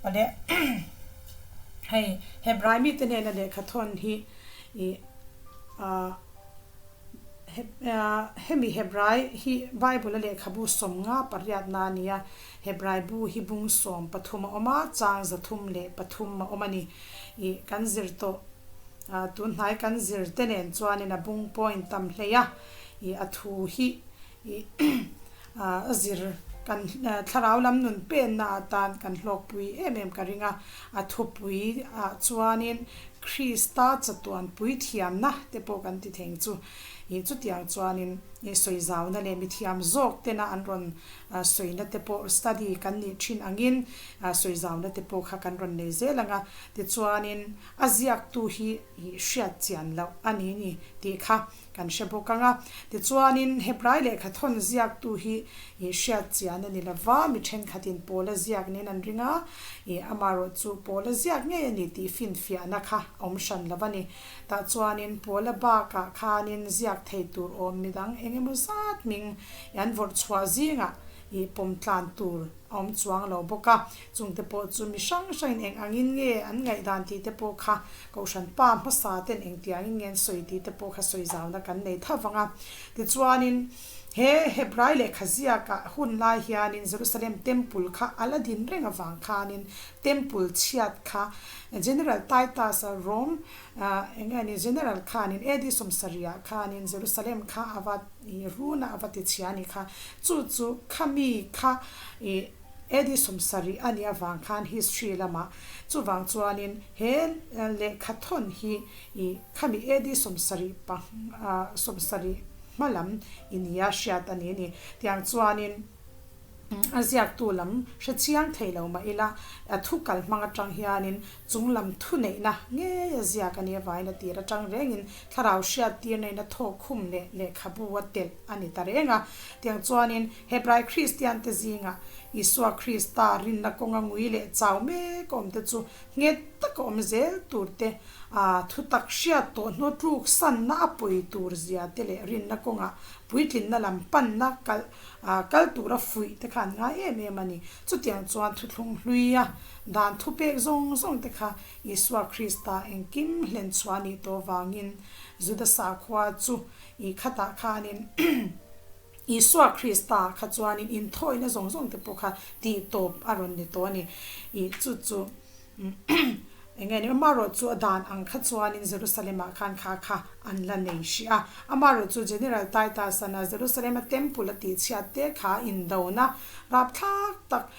Awle hei Hebrai mite hnena lehkha thawn hi ih ah hemi Hebrai hi Bible a lehkhabu 58na a ni a, Hebrai bu hi bung 13 a awm a, chang 303 a awm a ni. Ih kan zir tawh ah tunhnai kan zir te nen chuanin a bung point tam hlei a, ih a thu hi ih A zir kan thlarau lam nun penna atan kan hlawkpui em em ka ring a, a thupui ah chuanin Krista chatuan puithiamna te pawh kan ti theng chu ih chutiang chuanin ih sawi zauna leh mithiam zawk tena an rawn sawina te pawh study kan nih thin angin sawi zauna te pawh kha kan rawn nei zel ang a, tichuanin a ziaktu hi ih hriat chian loh a ni ni tih kha Kan hre bawk ang a. Tichuanin, Hebrai lehkha thawn ziaktu hi ih hriat chian a ni lo va, mi thenkhatin Paula ziak niin an ring a, ih amaherawhchu Paula ziak ngei a ni tih finfiahna kha a awm hran lo a ni. Tah chuanin Paula bakah khanin ziak thei tur awm midang eng emaw zat hming an vawrh chhuah zingah ih pawm tlan tur a awm chuang lo bawk a, chungte pawh chu mi hrang hrangin eng angin nge an ngaihdan tih te pawh kha Kohhran pa hmasa ten engtiangin nge an sawi tih te pawh kha sawi zauna kan nei tha vang a. Tichuanin he Hebrai lehkha ziakah hun lai hianin Jerusalem Temple kha a la din reng avang khanin Temple chhiat kha General Titus-a Rome eng nge ni General khanin AD 70 ah khanin Jerusalem kha a va I runa a va ti chhia a nih kha. Chu chu khami kha i AD 70 a nih avang khan history lamah chuvang chuanin he lehkha thawn hi i khami AD 70 pa 70 hma lam i nia hriat a ni a ni. Tiang chuanin. A ziaktu lam hre chiang thei lo mah ila, a thu kal hmang atang hianin chung lam thuneihna ngei a ziak a nih avangin a tir atang rengin thlarau hriat tirnain a thawk khum leh lehkhabu a telh a ni ta reng a. Tiang chuanin Hebrai Kristiante zingah Isua Krista rinna kawnga ngui leh chau mek awmte chu nghet taka awm zel turte a thutak hriat tawh hnu tluk sanna a pawi tur zia te leh rinna kawngah puitlinna lam panna kalh kal tura fuih te kha an ngai em em a ni. Chutiang chuan thuthlung hlui a dan thupek zawng zawng te kha Isua Krista engkim hlen chhuah a nih tawh vangin Juda sakhua chu i khatah khanin Isua Krista kha chuanin inthawina zawng zawng te pawh kha tih tawp a rawn ni tawh a ni. I chu chu Eng nge ni, amaherawh chu a dan ang kha chuanin Jerusalem-ah khan kha kha an la nei hrih a. Amaherawh chu General Titus-an a Jerusalem-a temple a tihchhiat te kha indona rapthlak tak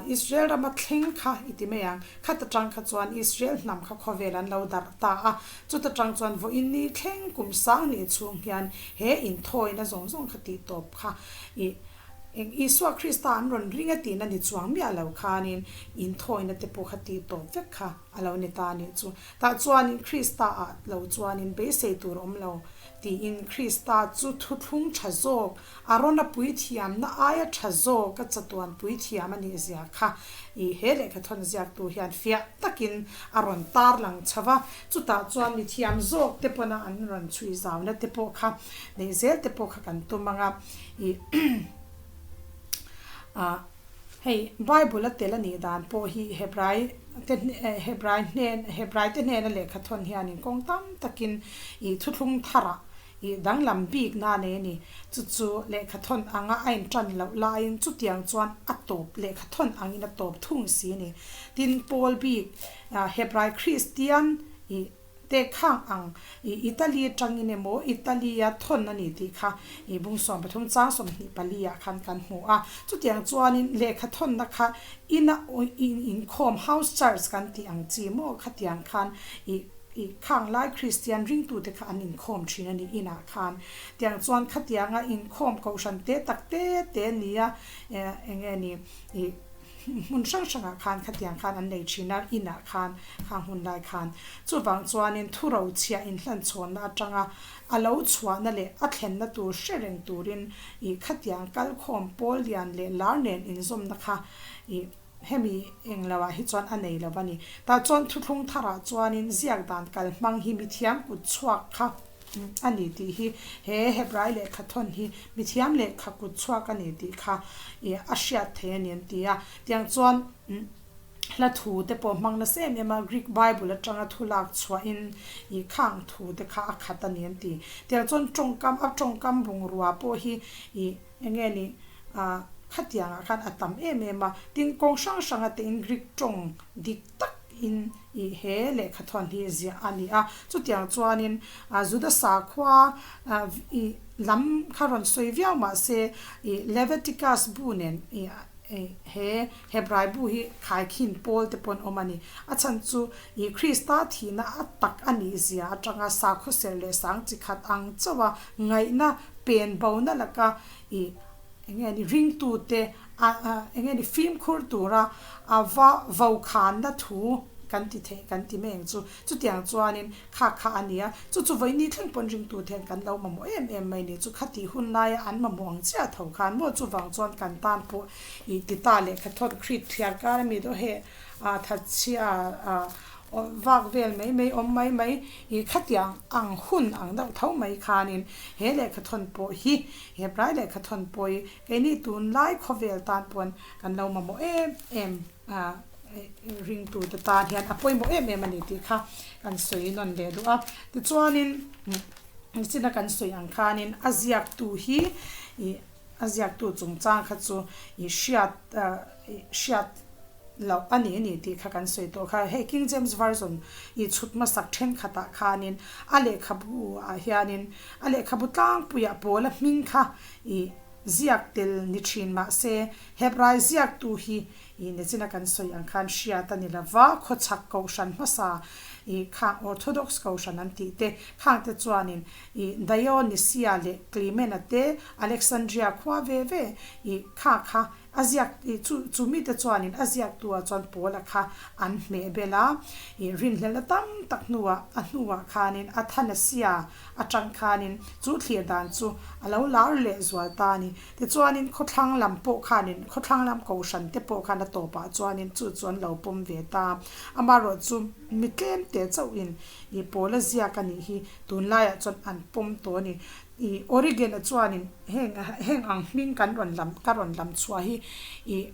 Israel rama thleng kha i ti mai ang. Khat atang kha chuan Israel hnam kha khawvel an lo darh ta a. Chuta tang chuan vawiin ni thleng kum sang ni chhung hian he inthawina zawng zawng kha tihtawp kha i Eng Isua Krista an rawn ring a tihna ni chuang miah lo khanin inthawina te pawh kha tih tawp vek kha a lo ni ta a nih chu. Tah chuanin Krista ah lo chuanin beisei tur awm lo tiin Krista chu thuthlung tha zawk, Arona puithiamna aia tha zawk a chatuan puithiam a nih zia kha i he lehkha thawn ziaktu hian fiah takin a rawn tarlang chho va. Chutah chuan mithiam zawk te pawna an rawn chhui zauna te pawh kha neih zel te pawh kha kan tum ang a. I ah hei Bible a tel a nih dan pawh hi Hebrai te Hebrai hnen Hebrai te hnena lehkha thawn hianin kawng tam takin ih thuthlung tharah ih danglam bik na nei a ni. Chu chu lehkha thawn anga a intan loh laiin chutiang chuan a tawp lehkha thawn angin a tawp thung si a ni. Tin Paul bik Hebrai Kristian ih Te khang ang i Italy atangin emaw Italy-a thawn a ni tih kha i bung 13 chang 24 ah khan kan hmu a. Chutiang chuanin lehkha thawnna kha ina inkhawm house church kan tih ang chi maw khatiang khan i i khang lai Kristian ringtute kha an inkhawm thin a ni inah khan. Tiang chuan khatianga inkhawm kohhran te tak te te nia eng nge ni i Hmun hrang hrangah khan khatiang khan an nei thin a, inah khan, khang hun lai khan. Chuvang chuanin thuro chhiah inhlanchhawnna atanga a lo chhuahna leh a thlenna tur hre reng turin ih khatiang kalkhawm pawl lian leh lar nen inzawmna kha ih hemi engloah hi chuan a nei lo a ni. Tah chuan thuthlung tharah chuanin ziak dan kalhmang hi mithiam kut chhuak kha a ni tih hi he Hebrai lehkha thawn hi mithiam lehkha kut chhuak a ni tih kha ih a hriat thei a ni an ti a. Tiang chuan. Hla thu te pawh hmang nasa em em a, Greek Bible atanga thu lak chhuahin ih khang thu te kha a khat a ni an ti. Tiang chuan tawngkam, a tawngkam bungrua pawh hi ih eng nge ni ah khatiangah khan a tam em em a, tin kawng hrang hranga tein Greek tawng dik tak in ih he lehkha thawn hi ziah a ni a. Chutiang chuanin ah Juda sakhua ah ih lam kha rawn sawi viau mah se ih Leviticus bu nen ih He Hebrai bu hi khaikhin pawl te pawh an awm a ni. A chhan chu ih Krista thihna a tak a nih zia atanga sakhaw serh leh sang chi khat ang chauh a ngaihna pen bona laka ih eng nge ni ringtute a eng nge ni fimkhur tura a va vokhanna thu kan ti theih kan ti mai ang chu. Chutiang chuanin Kha kha a nia, chu chu vawiini thleng pawn ringtu te hian kan lo mamawh em em mai ni, chu khatih hun laia an mamawh ang chiah tho khan maw chuvang chuan kan tan pawh ih ti ta leh kha thawt Krit thiar kar ami dawh heh ah thatchhia ah vak vel mai mai awm mai mai ih khatiang ang hun ang deuh tho mai khanin he lehkha thawn pawh hi Hebrai lehkha thawn pawh hi keini tunlai khawvel tan pawn kan lo mamawh em em a ringtute tan hian a pawimawh em em a ni tih kha kan sawi nawn leh duh a. Tichuanin nichina kan sawi ang khanin a ziaktu hi ih a ziaktu chungchang kha chu ih hriat hriat loh a ni a ni tih kha kan sawi tawh kha. Hei King James Version ih chhut hmasak thenkhatah khanin a lehkhabu ah hianin a lehkhabu tlangpuiah pawla hming kha ih ziak tel ni thin mahse Hebrai ziaktu hi Ih nichina kan sawi ang khan hriat a ni lo va, khawchhak kohhran hmasa ih khang Orthodox kohhran an tih te khang te chuanin ih Dionysia leh Clement-a te Alexandria khua ve ve ih kha kha a ziak ih chu chu mite chuanin a ziaktu ah chuan Paula kha an hmeh bel a, ih rinhlelhna tam tak hnuah a hnuah khanin Athanasia atang khanin chu thlir dan chu a lo lar leh zual ta a ni. Tichuanin khawthlang lam pawh khanin khawthlang lam kohhran te pawh khan a tawpah chuanin chu chu an lo pawm ve ta. Amaherawh chu mi tlem teh chauhin ih Paula ziak a nih hi tunlaiah chuan an pawm tawh a ni. Ih Origen-a chuanin heng heng ang hming kan rawn lam ka rawn lam chhuah hi ih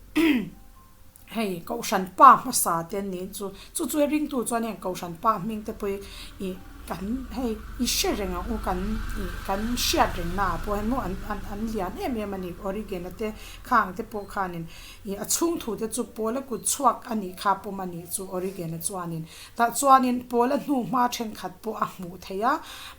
Hei Kohhran pa hmasa te an nih chu, chu chu ringtu chuan heng Kohhran pa hming te pawh hi ih kan hei i hre reng ang u kan ih kan hriat reng naah pawh hian maw an an an lian em em a ni Origin-a te khang te pawh khanin ih a chhung thu te chu Paula kut chhuak a nih kha pawm a nih chu Origin-a chuanin tah chuanin Paula hnu hma thenkhat pawh a hmuh theih a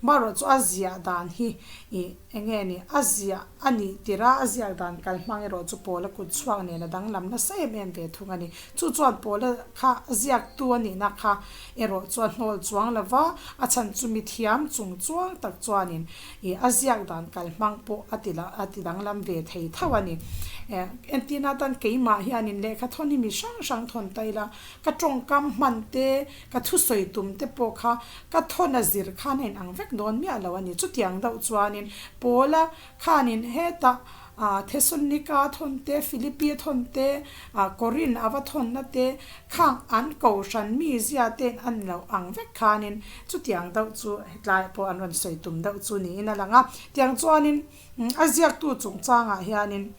marawh chu a ziah dan hi ih Eng nge ni? A ziah a nih tirh a, a ziak dan kal hmang erawh chu Paula kut chhuak nen a danglam nasa em em ve thung a ni. Chu chuan Paula kha ziaktu a nihna kha erawh chuan hnawl chuang lo va, a chhan chu mi thiam chung chuang tak chuanin ih a ziak dan kal hmang pawh a ti a ti danglam ve thei tho a ni. Entirna atan keimah hianin lehkha thawn hi mi hrang hrang thawn ta ila, ka tawngkam hman te, Ka thusawi tum te pawh kha ka thawn a zir khan a inang vek dawn miah lo a ni. Chutiang deuh chuanin Paula khanin hetah Thesalonika thawn te, Philippi thawn te, Korin a va thawnna te khang an kohhran mizia te'n an lo ang vek khanin chutiang deuh chu hetlaiah pawh an rawn sawi tum deuh chu niin a lang a. Tiang chuanin a ziaktu chungchangah hianin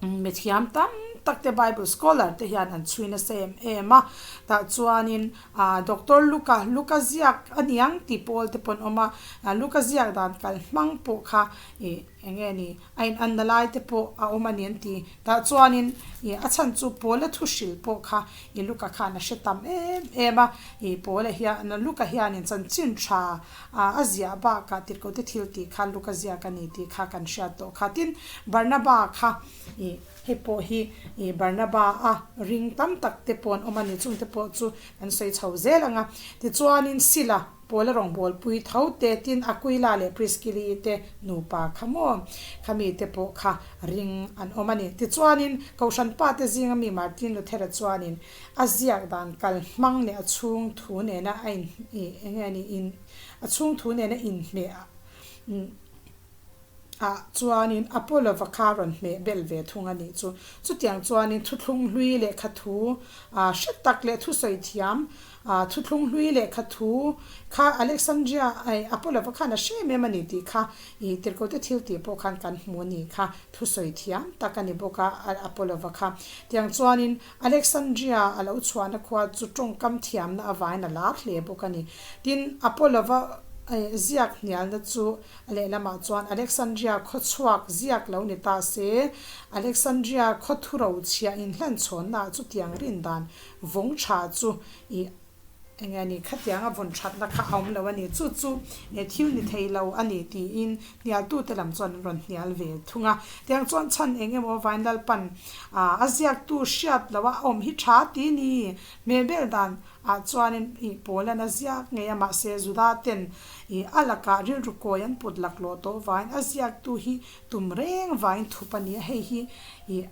Mithiam tam tak te Bible scholar te hian an chhui nasa em em a, tah chuanin ah Doctor Luka, Luka ziak a niang tih pawl te pawh an awm a, Luka ziak dan kal hmang pawh kha ih eng nge ni a in anna lai te pawh a awm a ni an ti. Tah chuanin ih a chhan chu Paula thu hrilh pawh kha ih Luka khan a hre tam em em a, ih Paula hian Luka hianin chanchin tha A a ziah bakah tirhkohte thil tih kha Luka ziak a ni tih kha kan hriat tawh kha. Tin, Barnaba kha ih hei pawh hi ih Barnaba a ring tam tak te pawh an awm a ni, chungte pawh chu kan sawi chho zel ang a. Tichuanin Sila, Paula rawngbawlpui tho te, tin Aquila leh Priskili te nupa kha maw khami te pawh kha ring an awm a ni. Tichuanin Kohhran pa te zinga mi Martin Luthera chuanin A ziak dan kal hmang leh a chhung thu nena a in ih eng nge ni in a chhung thu nena inhmeh a Ah chuanin Apollo-va kha rawn hmeh bel ve thung a nih chu. Chutiang chuanin thuthlung hlui lehkha thu ah hre tak leh thusawi thiam ah thuthlung hlui lehkha thu kha Alexandria eh Apollo-va khan a hre em em a ni tih kha ih tirhkote thil tih pawh khan kan hmu a ni kha thusawi thiam tak a ni bawk a Apollo-va kha. Tiang chuanin Alexandria a lo chhuahna khua chu tawngkam thiamna avangin a lar hle bawk a ni. Tin, Apollo-va eh ziak hnialna chu A lehlamah chuan Alexandria khaw chhuak ziak lo ni ta se, Alexandria khaw thuro chhiah inhlanchhawnnaah chutiang rin dan vawng tha chu i eng nge ni, khatianga vawn thatna kha a awm lo a ni, chu chu thil ni thei lo a ni tiin hnialtute lam chuan an rawn hnial ve thung a. Tiang chuan chhan eng emaw avain Lalpan a ziaktu hriat loha a awm hi tha ti ni, hmel bel dan Ah chuanin ih Paulan a ziak ngei a, mahse Juda ten ih a lakah rilru kawi an put laklawh tawh vangin a ziaktu hi tum reng vangin thup a ni a, hei hi ih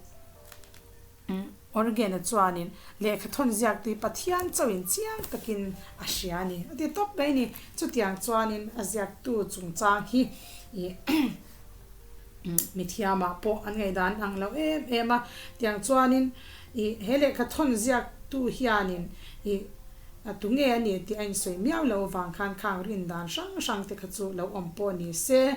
Origen-a chuanin lehkha thawn ziaktu hi Pathian chauhin chiang takin a hria a ni a ti tawp mai a ni. Chutiang chuanin a ziaktu chungchang hi ih mithiamah pawh an ngaihdan ang lo em em a, tiang chuanin Ih, he lehkha thawn ziaktu hianin ih a tu nge a ni tih a insawi miau lo avang khan khang rin dan hrang hrang te kha chu lo awm pawh ni se,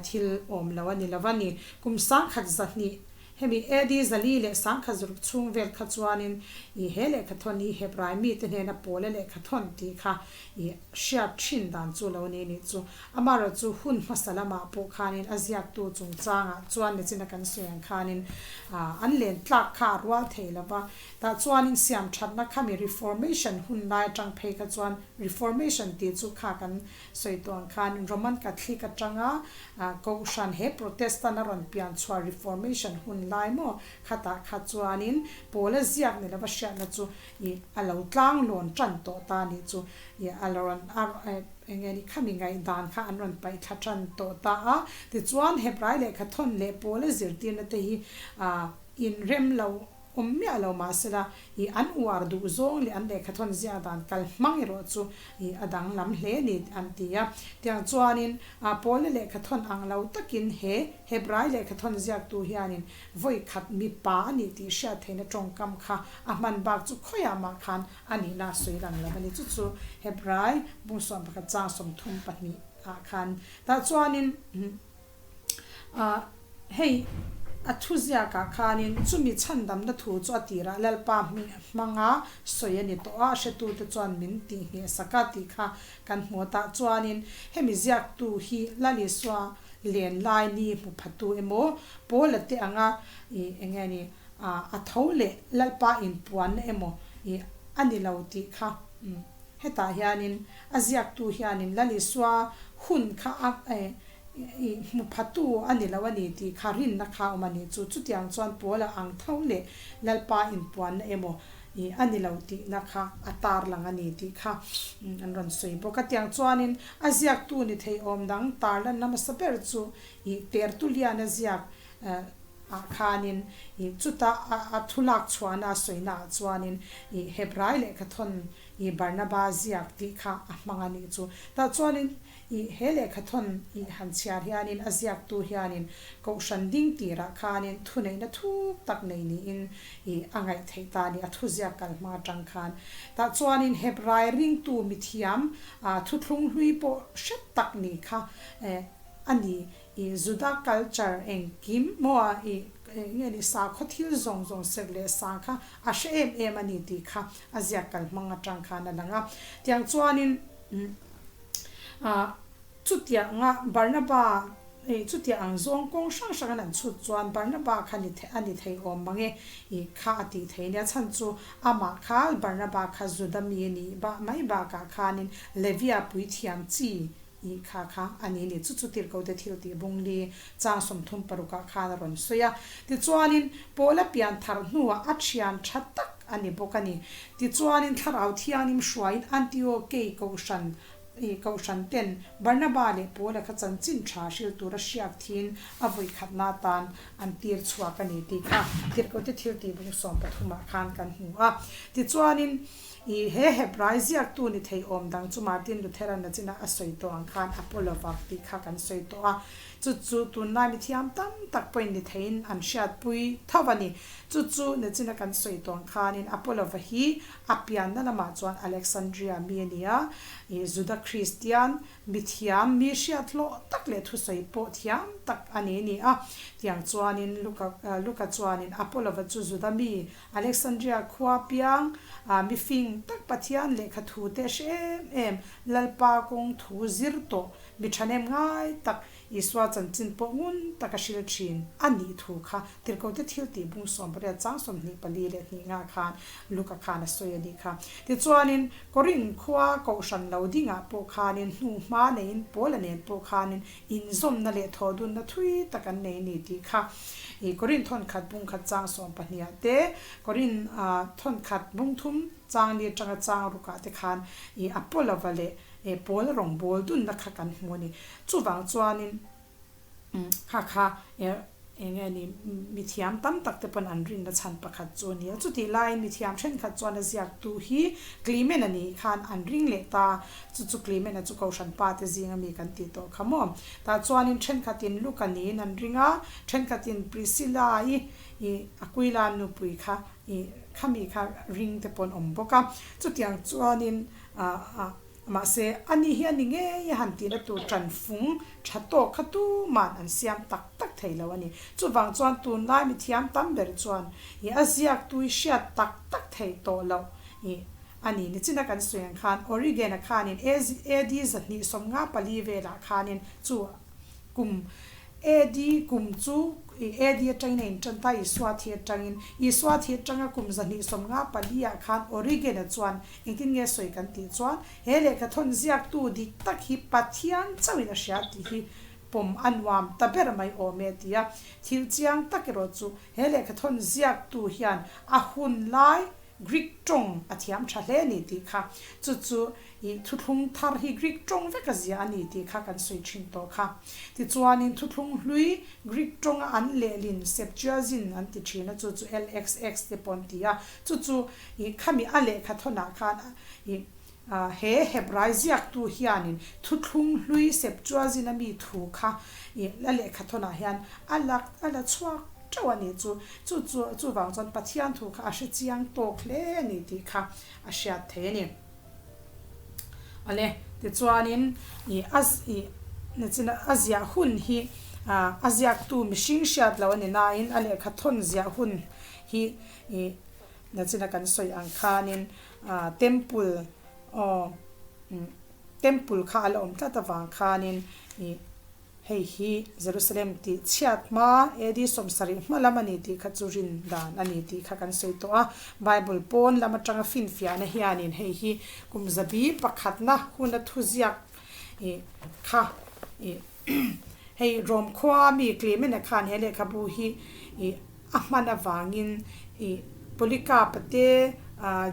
thil awm lo a ni lo a ni. Kum sangkhat zahnih, hemi AD zali leh sangkhat zuruk chhung vel kha chuanin ih he lehkha thawn hi Hebrai mite hnena pawla lehkha thawn tih kha ih hriat thin dan chu lo ni nih chu. Amaherawh chu hun hmasa lamah pawh khanin a ziaktu chungchangah chuan nachina kan sawi ang khanin an len tlak kha a rual thei lo va, tah chuanin siam thatna khami Reformation hun lai atang phei kha chuan Reformation tih chu kha kan sawi tawh ang khanin Roman Catholic atanga Kohhran he Protestant a rawn pian chhuah Reformation hun lai maw khatah kha chuanin Paula ziak ni lova hriatna chu Ih, a lo tlang lawn tan tawh ta nih chu. Ih, a lo rawn a eng nge ni khami ngaihdan kha an rawn paih thla tan tawh ta a. Tichuan, Hebrai lehkha thawn leh Paula zirtirna te hi ah inrem lo awm miah lo mah sela, ih, an uar duh zawng leh an lehkha thawn ziah dan kal hmang erawh chu ih a danglam hle ni an ti a. Tiang chuanin, ah Paula lehkha thawn ang lo takin he Hebrai lehkha thawn ziaktu hianin Vawi khat mipa a nih tih hriat theihna tawngkam kha a hman bak chu khawiah mah khan a nihna a sawi lang lo a ni. Chu chu Hebrai bung 11 chang 32 ah khan tah chuanin ah hei a thu ziakah khanin chumi chhandamna thu chu a tirah Lalpa hmanga sawi a ni tawh a, a hretute chuan min tih nghehsak a tih kha kan hmu a. Tah chuanin hemi ziaktu hi Lal Isua Len lai ni hmu phatu emaw, Paula te anga ih eng nge ni a tho leh Lalpa inpuanna emaw ih a ni lo tih kha hetah hianin a ziaktu hianin Lal Isua hun kha a ih hmu phatu a ni lo a ni tih kha rinna kha a awm a nih chu. Chutiang chuan Paula ang tho leh Lalpa inpuanna emaw Ih, a ni lo tihna kha a tarlang a ni tih kha an rawn sawi bawk a. Tiang chuanin a ziaktu ni thei awm dang tarlanna hmasa ber chu ih Tertullian a ziak ah khanin ih chuta a thu lak chhuahna a sawina ah chuanin ih Hebrai lehkha thawn ih Barnaba ziak tih kha a hmang a nih chu. Tah chuanin Ih, he lehkha thawn ih han chhiar hianin a ziaktu hianin Kohhran ding tirah khanin thuneihna thuk tak nei niin ih a ngaih theih ta a ni, a thuziak kal hma atang khan. Tah chuanin Hebrai ringtu mithiam ah thuthlung hlui pawh hre tak ni kha eh a ni. Ih, Juda culture engkim maw ih eng nge ni sakhaw thil zawng zawng serh leh sang kha a hre em em a ni tih kha a ziak kal hmang atang khan a lang a. Tiang chuanin. Chutianga Barnaba ih chutiang ang zawng kawng hrang hrang an chhut chuan Barnaba kha ni a ni thei awm mang e ih kha a tih thei nia chhan chu amah kha Barnaba kha Juda mi a nih bah mai bakah khanin Levia puithiam chi ih kha kha a ni ni chu chu tirhkote thil tih bungli chang 36 ah khan a rawn sawi a tichuanin Paula pian thar hnuah a thian tha tak a ni bawk a ni. Tichuanin Thlarau Thianghlim hruaiin Antiokei Kohhran ih Kohhran ten Barnaba leh Paula kha chanchin tha hril tura hriak thin a vawi khatna atan an tir chhuak a ni tih kha Tirhkohte thil tih bung 13 ah khan kan hmu a. Tichuanin ih he Hebrai ziaktu ni thei awm dang chu Martin Luthera nachina a sawi tawh ang khan Apollo vak tih kha kan sawi tawh a. Chu chu tunlai mithiam tam tak pawhin ni theiin an hriatpui tho a ni. Chu chu Nechina kan sawi tawng khanin Apollova hi a pianna lamah chuan Alexandria mi a ni a, ih Juda Kristian mithiam mi hriat hlawh tak leh thusawi pawh thiam tak a ni ni a. Tiang chuanin Luka Luka chuanin Apollova chu Juda mi Alexandria khua piang mi fing tak Pathian lehkha thu te hre em em Lalpa kawng thu zir tawh Mi thahnem ngai tak Isua chanchin pawh ngun taka hril thin a nih thu kha Tirhkote thil tih bung 18 chang 24 leh hnih ngah khan Luka khan a sawi a nih kha. Tichuanin, Korinth khua kohhran lo dingah pawh khanin hnu hma neiin Paula nen pawh khanin inzawmna leh thawhdunna thui tak an nei a ni tih kha i Korinth thawnkhat bung khat chang 12 ah te, Korinth thawnkhat bung thum chang li atanga chang rukah te khan i Apollova leh He pawl rawngbawl dunna kha kan hmu a ni. Chuvang chuanin kha kha eng nge ni mithiam tam tak te pawn an rinna chhan pakhat chu a ni a. Chutih laiin mithiam thenkhat chuan a ziaktu hi Clement a nih khan an ring leh ta. Chu chu Clement-a chu Kohhran pa te zinga mi kan tih tawh kha maw. Tah chuanin thenkhatin Luka niin an ring a, thenkhatin Priscilla-i Aquila nupui kha khami kha ring te pawn awm bawk a. Chutiang chuanin Mahse, ani hi a ni ngei a han tihna tur ṭanfung ṭha tawk kha tuman an siam tak tak thei lo a ni. Chuvang chuan tunlai mithiam tam ber chuan i a ziaktu i hriat tak tak thei tawh loh i a ni. Nichina kan sawi ang khan Origen-a khanin AD 254 velah khanin chu kum AD kum chu AD atangin a intan ta, Isua thi atangin. Isua thi atanga kum 254 ah khan Origen-a chuan engtin nge sawi kan tih chuan he lehkha thawn ziaktu dik tak hi Pathian chauhin a hria tih hi pawm a nuam ta ber mai awm e ti a. Thil chiang tak erawh chu he lehkha thawn ziaktu hian a hun lai Greek tawng a thiam tha hle a ni tih kha. Chu chu i thuthlung thar hi Greek tawng vek a zia a ni tih kha kan sawi thin tawh kha. Tichuanin thuthlung hlui Greek tawnga an lehlin Septuagint an ti thin a, chu chu LXX te pawh an ti a. Chu chu i khami a lehkha thawnah khan i he Hebrai ziaktu hianin thuthlung hlui Septuagint a mi thu kha i a lehkha thawnah hian a la a la chhuak teuh a ni chu. Chu chu chuvang chuan Pathian thu kha a hre chiang tawk hle a ni tih kha a hriat thei a ni. Awle, tichuanin ih a ih nachina a ziah hun hi a ziaktu mihring hriat loh a ni nain a lehkha thawn ziah hun hi ih nachina kan sawi ang khanin temple aw temple kha a la awm tlat avang khanin ih Hei hi Jerusalem tih chhiat hma AD 70 hma lam a ni tih kha chu rin dan a ni tih kha kan sawi tawh a. Bible pawn lam atanga finfiahna hianin hei hi kum zabi pakhatna huna thuziak ih kha ih hei Rom khua mi Clement-a khan he lehkhabu hi ih A hman avangin ih Polycarp-a te,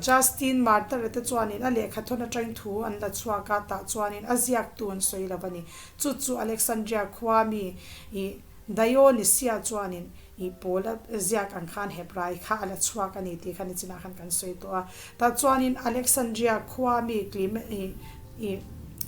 Justin Martyr-a te chuanin a lehkha thawn atangin thu an la chhuak a, tah chuanin a ziaktu an sawi lo a ni. Chu chu Alexandria khua mi ih Dionysia chuanin ih Paul-a ziak ang khan Hebrai kha a la chhuak a ni tih kha nichinah khan kan sawi tawh a. Tah chuanin Alexandria khua mi ih ih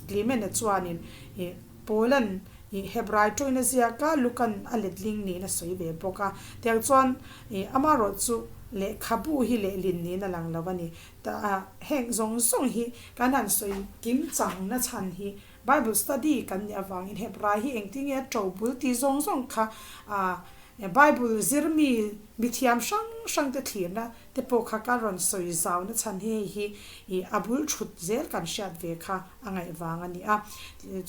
Clement-a chuanin ih Paul-a'n ih Hebrai tawngin a ziak a, Luke-a'n a letling niin a sawi ve bawk a. Tiang chuan ih amaherawh chu lehkhabu hi lehlin niin a lang lo a ni. Tah heng zawng zawng hi kan han sawi kim chang na chhan hi Bible study kan nih avangin Hebrai hi engtin nge a to bul tih zawng zawng kha ah Bible zirmi mithiam hrang hrang te thlirna te pawh kha ka rawn sawi zauna chhan hi hei hi ih a bul thut zel kan hriat ve kha a ngaih vang a ni a,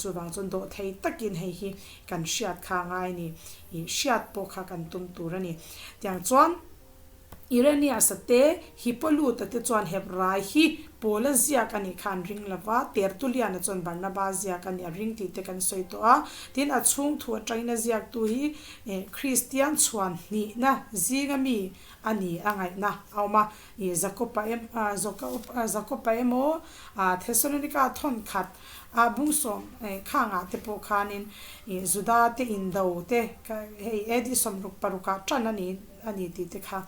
chuvang chuan dawh thei takin hei hi kan hriat kha a ngai a ni, ih hriat pawh kha kan tum tur a ni. Tiang chuan Irenaeus-a te, Hippolyte-a te chuan Hebrai hi Paula ziak a nih kha an ring lo va, Tertullian-a chuan Barnaba ziak a nih a ring tih te kan sawi tawh a, tin a chhung thu atangin a ziaktu hi Kristian chhuan hnihna zinga mi a ni a ngaihna a awm a, ih Jakopa em Jakopa emaw Thesalonika thawn khat a bung sawm khangah te pawh khanin ih Juda te indo te hei AD 66 ah tan a ni a ni tih te kha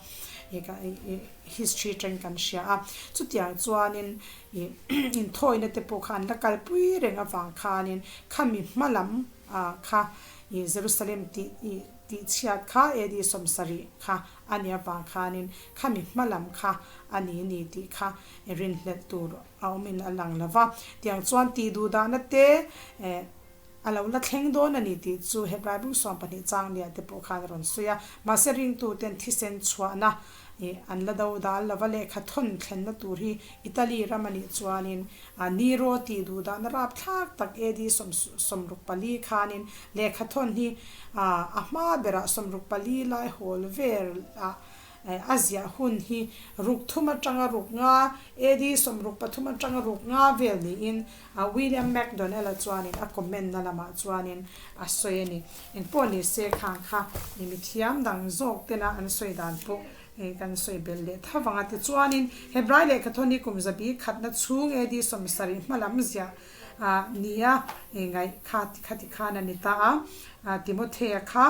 ih history atangin kan hria a, chutiang chuanin ih inthawina te pawh kha an la kalpui reng avang khanin khami hma lam kha. Ih Jerusalem tih ih tih chhiat kha AD 70 kha a nih avang khanin khami hma lam kha a ni ni tih kha rinhlelh tur a awmin a lang lo va. Tiang chuan tih duh dahna te eh a lo la thleng dawn a ni tih chu Hebrai bung 12 chang liah te pawh khan a rawn sawi a. Mahse ringtuten thisen chhuahna ih an la do dal lo va, lehkha thawn thlenna tur hi Italy ram a nih chuanin Nero tih duh dahna rapthlak tak AD 64 khanin lehkha thawn hi a hma berah 64 lai hawl velah a ziah hun hi ruk thum atanga ruk nga, AD 63 atanga ruk nga vel niin William MacDonell-a chuanin a comment-na lamah chuanin a sawi a ni. Engpawh ni se khang kha mithiam dang zawk tena an sawi dan pawh Kan sawi belh leh tha vang a. Tichuanin, Hebrai lehkha thawn hi kum zabi khatna chhung AD 70 hma lam ziah nia ngaih kha kha ti khan a ni ta a. Timothea kha,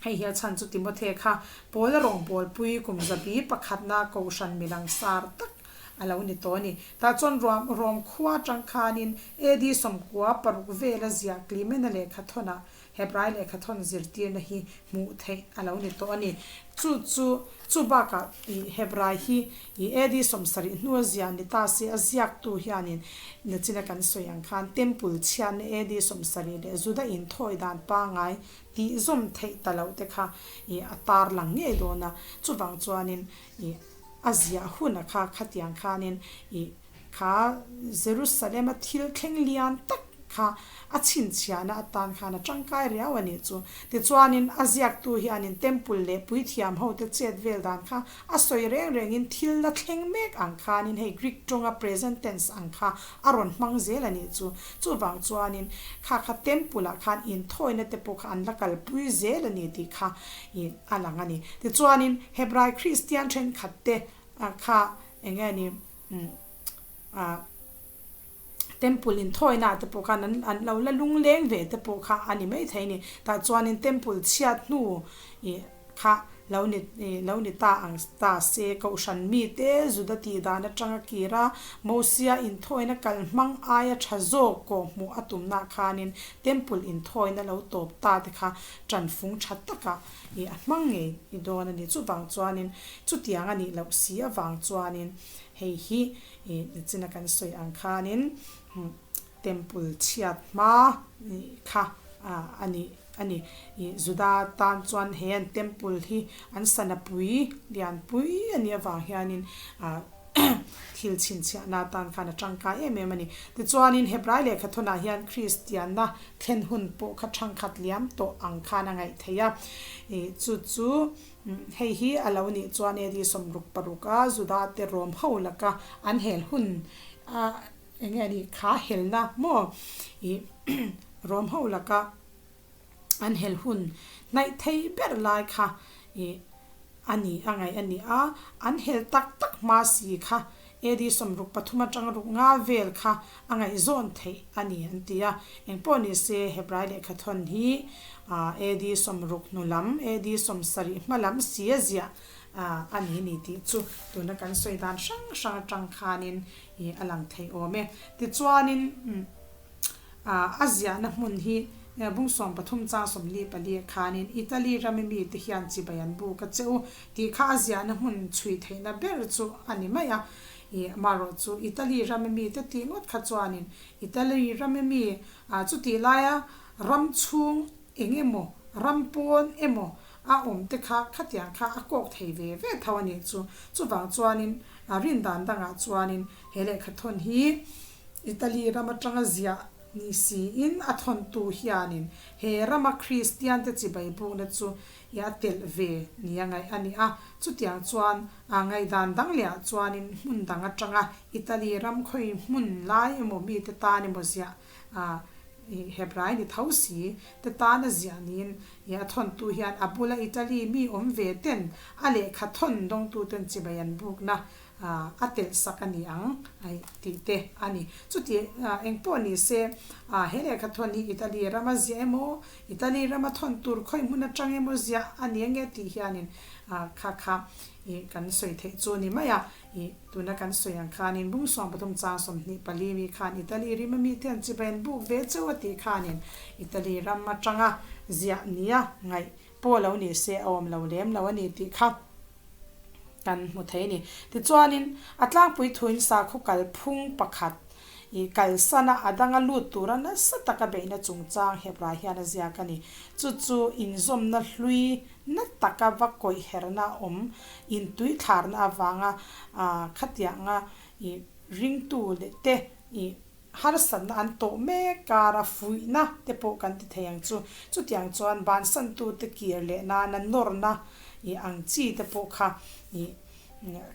hei hi a chhan chu Timothea kha Paula rawngbawlpui kum zabi pakhatna kohhran milangsar tak a lo ni tawh a ni. Tah chuan Rom khua atang khanin AD 96 vela ziah Clement-a lehkha thawnah Hebrai lehkha thawn zirtirna hi hmuh theih a lo ni tawh a ni. Chu chu, chu bakah i Hebrai hi i AD 70 hnua ziah ni ta se a ziaktu hianin nachina kan sawi ang khan Temple chhiatna AD 70 leh Juda inthawi dan pangngai tih zawm theih ta loh te kha i a tarlang ngei dawn a. Chuvang chuanin i a ziah huna kha khatiang khanin i Kha Jerusalem-a thil thleng lian tak kha a chhinchhiahna atan khan a tangkai riau a nih chu. Tichuanin a ziaktu hianin Temple leh puithiam hote chet vel dan kha a sawi reng rengin thil la thleng mek ang khanin hei Greek tawnga present tense ang kha a rawn hmang zel a nih chu. Chuvang chuanin kha kha Temple-ah khan inthawina te pawh kha an la kalpui zel a ni tih kha a lang a ni. Tichuanin Hebrai Kristian thenkhat te kha eng nge ni ah temple inthawina ah te pawh khan an an lo la lungleng ve te pawh kha a ni maithei a ni tah chuanin temple chhiat hnu ih kha lo ni ih lo ni ta ang ta se kohhran mite Juda tih dan atanga kir a Mosia inthawina kal hmang aia tha zawk kawh hmuh a tumna khanin temple inthawina lo tawp ta te kha tanfung tha takah I a hmang ngei i dawn a ni. Chuvang chuanin chutiang a nih loh si avang chuanin hei hi i nichina kan sawi ang khanin temple chhiat hma kha a ni a ni. I Juda tan chuan he an temple hi an sanapui lianpui a nih avang hianin thil chhinchhiahna atan khan a tangkai em em a ni. Tichuanin Hebrai lehkha thawnah hian Kristianna thlen hun pawh kha thangkhat liam tawh ang khan a ngaih theih a. Ih chu chu hei hi a lo nih chuan AD 66 a Juda te Rom ho laka an hel hun a eng nge ni kha helna maw ih Rom ho laka an hel hun hnaih thei ber lai kha ih a ni a ngaih a ni a, an hel tak tak hma si kha AD 63 atanga ruk nga vel kha a ngaihzawn theih a ni an ti a. Engpawh ni se Hebrai lehkha thawn hi AD 60 hnu lam, AD 70 hma lam si a ziah a ni ni tih chu tuna kan sawi dan hrang hrang atang khanin ih a lang thei awm e. Tichuanin. A ziahna hmun hi bung 13 chang 44 khanin Italy rami mite hian chibai an buk a che u tih kha a ziahna hmun chhui theihna ber chu a ni mai a. Ih, amaherawh chu Italy rami mite tih ngawt kha chuanin Italy rami mi chutih laia ram chhung eng emaw, ram pawn emaw a awm te kha khatiang kha a kawk thei ve ve tho a nih chu. Chuvang chuanin rin dan dangah chuanin he lehkha thawn hi Italy ram atanga ziah ni siin a thawntu hianin he rama Kristiante chibai bukna chu i a telh ve nia ngaih a ni a. Chutiang chuan a ngaihdan dang lehah chuanin hmun dang atanga Italy ram khawi hmun lai emaw mite tan emaw ziah a Hebrai ni tho si te tana ziah niin i a thawntu hian a bula Italy mi awm ve ten a lehkha thawn dawngtuten chibai an bukna a telh sak a ni ang tih te a ni. Chuti eng pawh ni se, he lehkha thawn hi Italy rama ziah emaw, Italy rama thawn tur khawi hmun atang emaw ziah a ni ange tih hianin kha kha kan sawi theih chu a ni mai a. Ih, tuna kan sawi ang khanin bung 13 chang 24 mi khan Italy rim a mite an chibai an buk ve chauh a tih khanin Italy ram atanga ziah nia ngaih pawh lo ni se a awm lo lem lo a ni tih kha kan hmu thei a ni. Tichuanin a tlangpui thuin sakhaw kalphung pakhat ih kalsana a danga lut tura nasa taka beihna chungchang Hebrai hian a ziak a ni. Chu chu inzawmna hlui Na taka va kawih herna a awm, intui thlarna avanga khatianga i ringtu leh te i harsatna an tawh mek kara fuihna te pawh kan ti thei ang chu. Chutiang chuan bansantute kir leh nana nawrna i ang chi te pawh kha i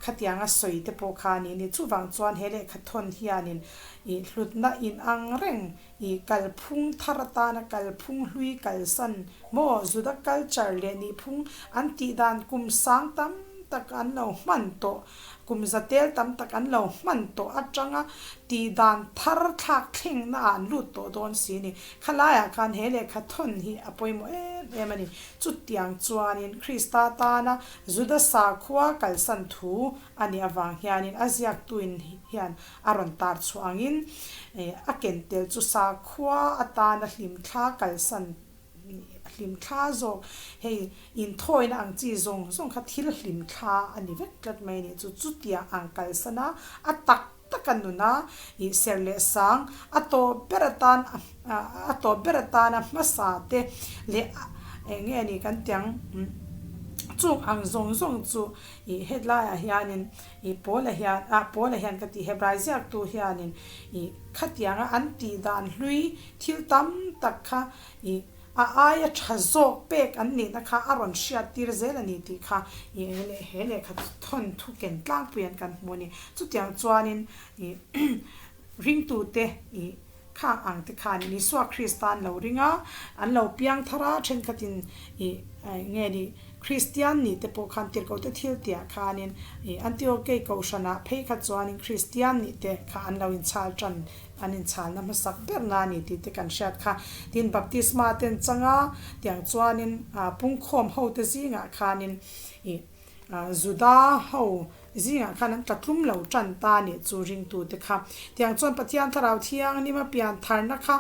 Khatianga sawi te pawh kha a ni ni. Chuvang chuan he lehkha thawn hianin i hlutna inang reng i kalphung thar atana kalphung hlui kalsan maw Juda culture leh nihphung an tih dan kum sang tam tak an lo hman tawh, kum zatel tam tak an lo hman tawh atanga tih dan thar thlak thlengna ah an lut tawh dawn si ni. Khalaiah khan he lehkha thawn hi a pawimawh em em a ni. Chutiang chuanin Krista tana Juda sakhua kalsan thu a nih avang hianin a ziaktuin hian a rawn tar chhuah angin a ken tel chu sakhua atana hlimthla kalsan hlimthla zawk hei inthawina ang chi zawng zawng kha thil hlimthla a ni vek tlat mai a nih chu. Chutiang ang kalsan a a tak taka nuna ih ser leh sang a tawp ber atan a tawp ber atana hmasa te leh eng nge ni kan ti ang chung ang zawng zawng chu ih hetlaiah hianin ih Paula hian ah Paula hian ka tih Hebrai ziaktu hianin ih khatianga an tih dan hlui thil tam tak kha ih A aia tha zawk pek an nihna kha a rawn hriat tir zel a ni tih kha i leh he lehkha thawn thu ken tlangpui an kan hmu a ni. Chutiang chuanin i ringtute i khang ang te khanin Isua Krista an lo ring a, an lo piang thar a, thenkhatin i nge ni Kristian nih te pawh khan tirhkohte thil tihah khanin i Antiokei Kohhranah phei kha chuanin Kristian nih te kha an lo inchhal tan An inchhalna hmasak ber na ni tih te kan hriat kha. Tin, baptisma te an chang a, tiang chuanin pungkhawm ho te zingah khanin ih Juda ho zingah khan an tlatlum lo tan ta nih chu ringtu te kha. Tiang chuan Pathian Thlarau Thianghlim a pian tharna kha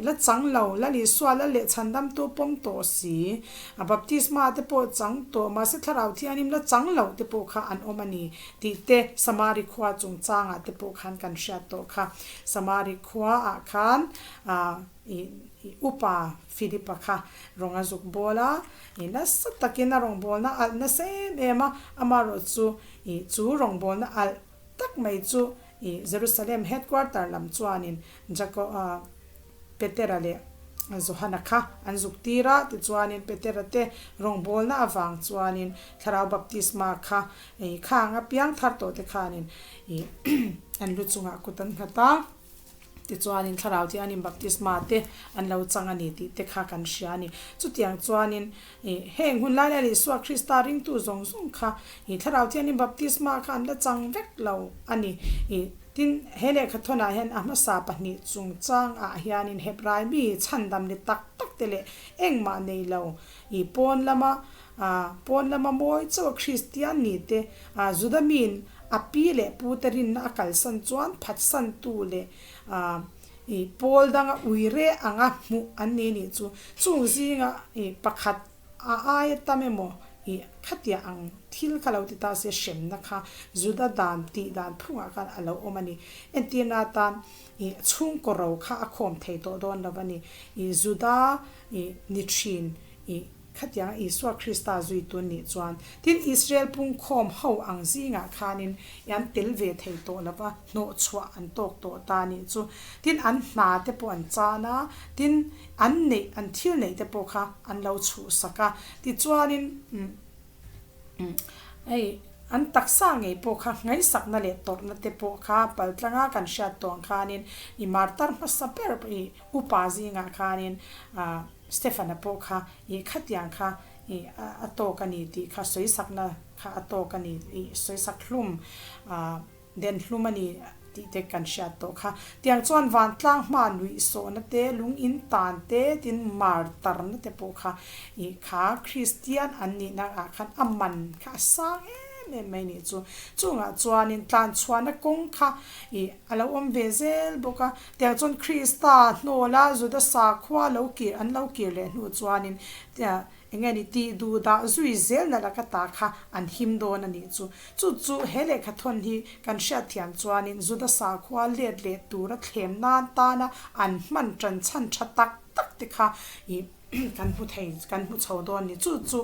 la chang lo, Lal Isua Lal leh Chhandamtu pawm tawh si, a baptisma te pawh chang tawh mahse Thlarau Thianghlim la chang loh te pawh kha an awm a ni. Tih te, Samari khua chungchangah te pawh khan kan hriat tawh kha. Samari khuaah khan ih upa Philipa kha rawng a zuk bawl a, ih nasa takin a rawngbawlna alh nasa em em a, amaherawhchu ih chu rawngbawlna alh tak mai chu ih Jerusalem headquarter lam chuanin Jaco Petera leh Johana kha an zuk tir a, tichuanin Petera te rawngbawlna avang chuanin Thlarau baptisma kha ei khang a piang thar tawh te khanin ih an lu chungah kut an nghat a, tichuanin Thlarau thianin baptisma te an lo chang a ni tih te kha kan hria a ni. Chutiang chuanin ih heng hun lai lai Isua Krista ringtu zawng zawng kha ih Thlarau thianin baptisma kha an la chang vek lo a ni. Ih Tin, he lehkha thawnah hian a hmasa pahnih chungchangah hianin Hebrai mi chhandam ni tak tak te leh engmah nei lo i pawn lama pawn lama mawi chauha Kristian ni te Juda miin a pi leh pu te rinna a kalsan chuan phatsantu leh i pawl danga ui reh anga hmuh an ni nih chu chung zinga i pakhat A aia tam emaw i khatiah ang thil kha lo ti ta se hremna kha Juda dan tih dan phungah khan a lo awm a ni. Entirna atan i chhungkaw ro kha a khawm thei tawh dawn lo a ni. I Juda i ni thin i khatianga Isua Krista zuitu nih chuan tin Israel pungkhawm ho ang zingah khanin i an tel ve thei tawh lo va, hnawhchhuah an tawk tawh ta nih chu. Tin an hna te pawh an chan a, tin An neih, an thil neih te pawh kha an lo chhuhsak a. Tichuanin, hei, an taksa ngei pawh kha ngaihsakna leh tawrhna te pawh kha paltlanga kan hriat tawh ang khanin i martar hmasa ber i upa zingah khanin Stefana pawh kha i khatiang kha i a tawk a ni tih kha sawisakna kha a tawk a ni i sawisak hlum Den hlum a ni tih te kan hriat tawh kha. Tiang chuan vantlang hma nuih sawhna te, lung in tan te, tin mar tarna te pawh kha ih kha Kristian an nihna ah khan a man kha a sang em em em mai nih chu. Chungah chuanin tlanchhuahna kawng kha ih a lo awm ve zel bawk a. Tiang chuan Krista hnawla Juda sakhua lo kir an lo kir leh hnu chuanin eng nge ni tih duh dah zui zel nalh a ka ta kha an him dawn a nih chu. Chu chu he lehkha thawn hi kan hriatthiam chuanin Juda sakhua let leh tura thlem nan tana an hman tan chhan tha tak tak te kha ih kan hmu thei kan hmu chho dawn a ni. Chu chu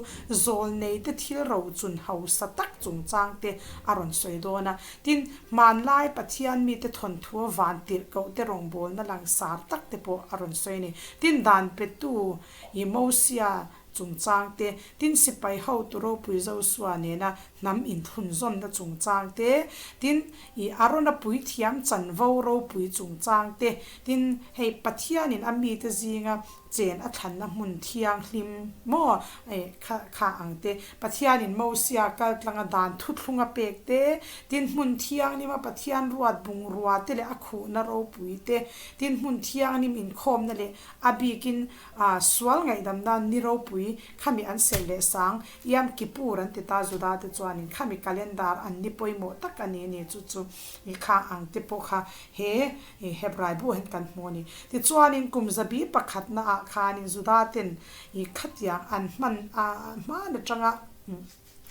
zawlnei te thil rochun hausa tak chungchang te a rawn sawi dawn a. Tin, hmanlai Pathian mite thawnthu van tirhkoh te rawngbawlna langsar tak te pawh a rawn sawi a ni. Tin, dan petu i Mosia chungchang te, tin sipai hotu ropui Josua nena hnam inthlunzawmna chungchang te, tin i Arona puithiam chanvo ropui chungchang te, tin hei Pathianin a mite zinga chen a thlanna hmun thianghlim maw kha kha ang te, Pathianin Mosia kaltlanga dan thuthlunga pek te, tin hmun thianghlima Pathian ruat bungrua te leh a khuhna ropui te, tin hmun thianghlim inkhawmna leh a bikin A sual ngaihdamna ni ropui khami an serh leh sang, Yom Kippur an ti ta Juda te chuanin khami calendar an ni pawimawh tak a ni ni chu chu i khang ang te pawh kha he Hebrai bu hian kan hmu a ni. Tichuanin kum zabi pakhatna ah khanin Juda ten i khatiang an hman a hman atanga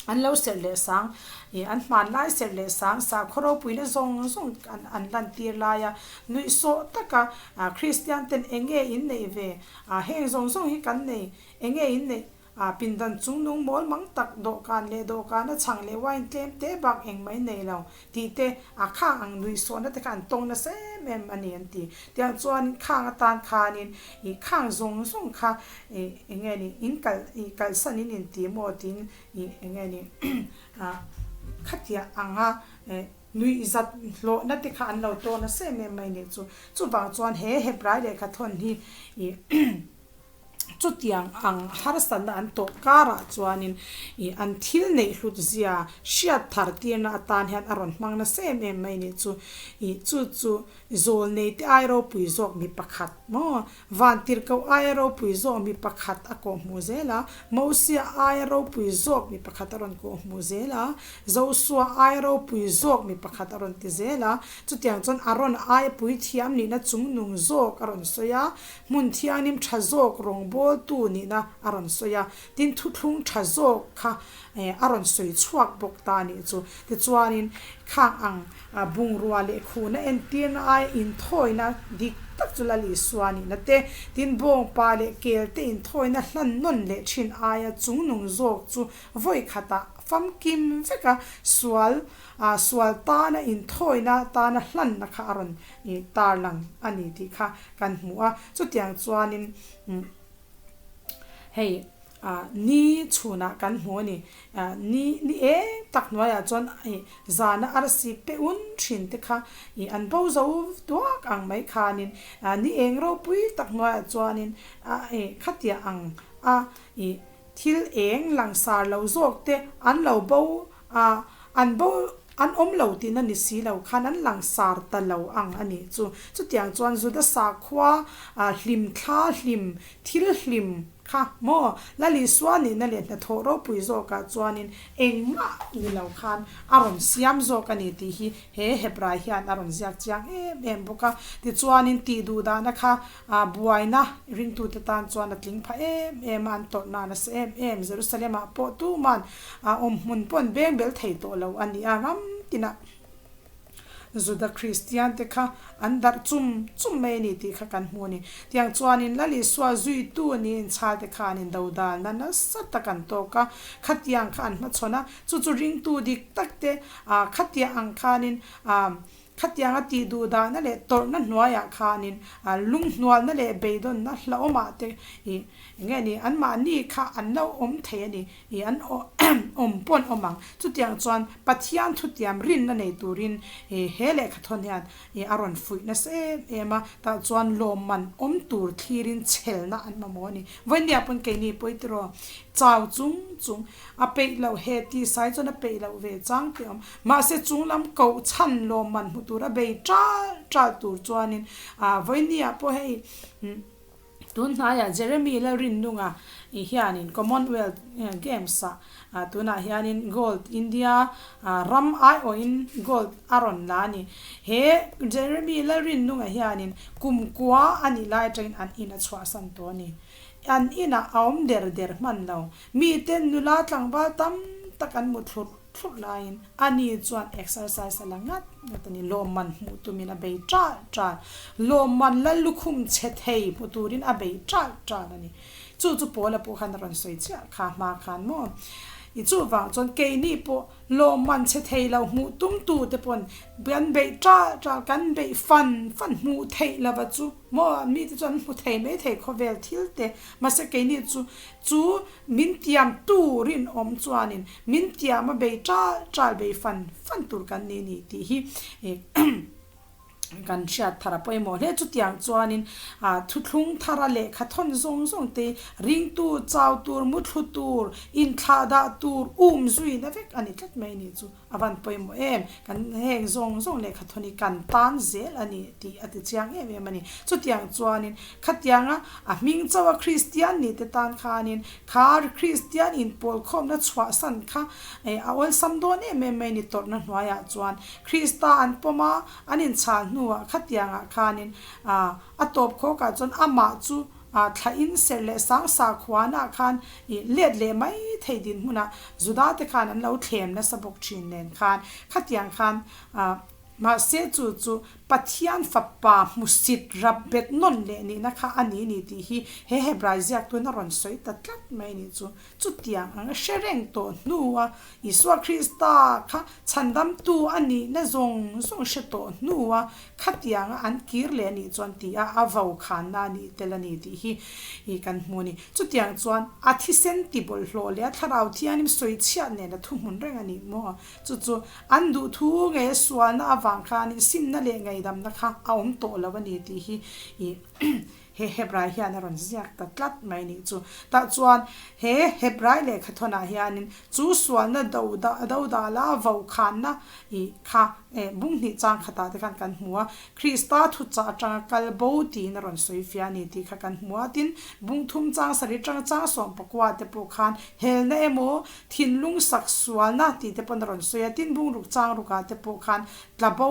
An lo serh leh sang ih an hmanlai serh leh sang sakhaw ropuina zawng zawng an an lantir lai a, nuihsawh taka ah Kristian ten eng nge in neih ve ah heng zawng zawng hi kan nei eng nge in neih ah pindan chungnung mawl mang tak dawhkan leh dawhkana chhang leh wine tlem te bak eng mai nei lo tih te ah khang ang nuihsawhna te kha an tawng nasa em em a ni an ti. Tiang chuanin khang atan khanin ih khang zawng zawng kha ih eng nge ni in kalh ih kalhsan in inti maw tiin ih eng nge ni ah khatiah anga eh nuihzat hlawhna te kha an lo tawng nasa em em mai nih chu. Chuvang chuan he Hebrai lehkha thawn hi ih Chutiang ang harsatna an tawh karah chuanin ih an thil neih hlut zia hriat thar tirna atan hian a rawn hmang nasa em em mai nih chu. Ih chu chu zawlnei te ai ropui zawk mi pakhat maw? Vantirhkoh aia ropui zawk mi pakhat a kawhhmuh zel a, Mosia aia ropui zawk mi pakhat a rawn kawhhmuh zel a, Josua aia ropui zawk mi pakhat a rawn ti zel a, chutiang chuan Aron aia puithiam nihna chungnung zawk a rawn sawi a, Hmun thianghlim tha zawk rawngbawltu nihna a rawn sawi a, tin thuthlung tha zawk kha a rawn sawi chhuak bawk ta a nih chu. Tichuanin khang ang bungrua leh khuhna entirna aia inthawina dik tak chu Lal Isua nihna te, tin bawngpa leh kelte inthawina hlan nawn leh thin aia chungnung zawk chu vawi khatah famkim veka sual sual tana inthawina tana hlanna kha a rawn tarlang a ni tih kha kan hmu a, chutiang chuanin hei ni chhunah kan hmu a ni, ni ni eng tak hnuaiah chuan ih zana arsi pe un thin te kha ih an bo zo duak ang mai khanin ni eng ropui tak hnuaiah chuanin ih khatiah ang a ih Thil eng langsar lo zawk te an lo bo a, an bo an awm lo tihna ni si lo khan an langsar ta lo ang a nih chu. Chutiang chuan Juda sakhua hlim thla hlim thil hlim kha maw Lal Isua nihna leh hnathawh ropui zawkah chuanin engmah ni lo khan a rawn siam zawk a ni tih hi he Hebrai hian a rawn ziak chiang em em bawk a. Tichuanin tih duhdahna kha A buaina ringtute tan chuan a tling pha em em a, an tawrhna a nasa em em. Jerusalem-ah pawh tuman a awm hmun pawh an beng bel thei tawh lo a ni a, ram tinah Juda Kristiante kha an darh chum chum mai a ni tih kha kan hmu a ni. Tiang chuanin Lal Isua zuitu niin chhalte khanin dodalna nasa tak an tawk a, khatiang kha an hmachhawn a, chu chu ringtu dik takte khatiang ang khanin Khatianga tih duh dahna leh tawrhna hnuaiah khanin lunghnualna leh beidawnna hlauhawmah te ih eng nge ni anmahni kha an lo awm thei a ni ih an awm pawh an awm ang. Chutiang chuan Pathian thutiam rinna nei turin ih he lehkhathawn hian ih a rawn fuih nasa em em a, tah chuan lawmman awm tur thlirin chhelna an mamawh a ni. Vawinia pawn keini pawi tiraw chau chung chung A peih loh he ti sai chuan a peih loh ve chang tih a awm. Mahse chung lam koh chhan lawmman hmu tura bei ṭal ṭal tur chuanin vawinia pawh hei. Tun hnaiah Jeremy Lalrinnunga hianin Commonwealth Games-ah tunah hianin gold India ram aiawhin gold a rawn la a ni. He Jeremy Lalrinnunga hianin kum kua a nih lai atangin an in a chhuahsan tawh a ni. An inah a awm der der hman lo. Miten nula tlangval tam tak an mu thlurh thlurh laiin ani chuan exercise a la ngat ngat a ni. Lawmman hmuh tumin a bei ṭalh ṭalh. Lawmman la lukhum chhe thei hmu turin a bei ṭalh ṭalh a ni. Chu chu Paula pawh khan a rawn sawi chiah kha hma khan maw? I chuvang chuan keini pawh lawmman chhe thei lo hmuh tum tu te pawn kan beih ṭalh ṭalh, kan beih fan fan hmuh theih lova chu maw? Mite chuan an hmu thei mai thei khawvel thil te. Mahse keini chu chu Min tiam tu rinawm chuanin min tiam a bei ṭal ṭal bei fan fan tur kan ni ni tih hi kan hriat thar a pawimawh hle. Chutiang chuanin thuthlung thara lehkha thawn zawng zawng te ringtu chau tur, muthlu tur, inthlah dah tur um zuina vek a ni tlat mai ni chu. A van pawimawh em? Kan heng zawng zawng lehkha thawn hi kan tan zel a ni tih a ti chiang em em a ni. Chutiang chuanin khatianga a hming chauha Kristian ni te tan khanin kha Kristian inpawlkhawmna chhuahsan kha a awlsam dawn em em mai a ni tawrhna hnuaiah chuan Krista an pawm a, an inchhal hnuah khatiangah khanin a tawp khawkah chuan amah chu A thla in serh leh sang sakhuanah khan i let leh mai thei dinhmunah Juda te khan an lo thlem nasa bawk thin nen khan khatiang khan mahse chu chu Pathian fapa hmusit rap bet nawn leh nihna kha a ni ni tih hi he Hebrai ziaktun a rawn sawi ta tlat mai ni chu. Chutiang ang a hre reng tawh hnua Isua Krista kha chhandamtu a nihna zawng zawng hre tawh hnua khatianga an kir leh a nih chuan ti a a vo khanna a nih tel a ni tih hi i kan hmu a ni. Chutiang chuan a thisen ti bawlhhlawh leh a thlarau thianghlim sawichhiat nen a thuhmun reng a nih maw? Chu chu an duhthu ngei a sualna avang khanin simna leh ngaihdamna kha a awm tawh lo a ni tih hi i He Hebrai hian a rawn ziak ta tlat mai nih chu. Tah chuan he Hebrai lehkha thawnah hianin chu sualna do do dala vo khanna i kha eh bung hnih chang khatah te khan kan hmu a, Krista thuchah atanga kal bo tiin a rawn sawi fia a ni tih kha kan hmu a. Tin, bung thum chang sarih atanga chang sawm pakua te pawh khan helna emaw thinlung sak sualna tih te pawn a rawn sawi a. Tin, bung ruk chang rukah te pawh khan tla bo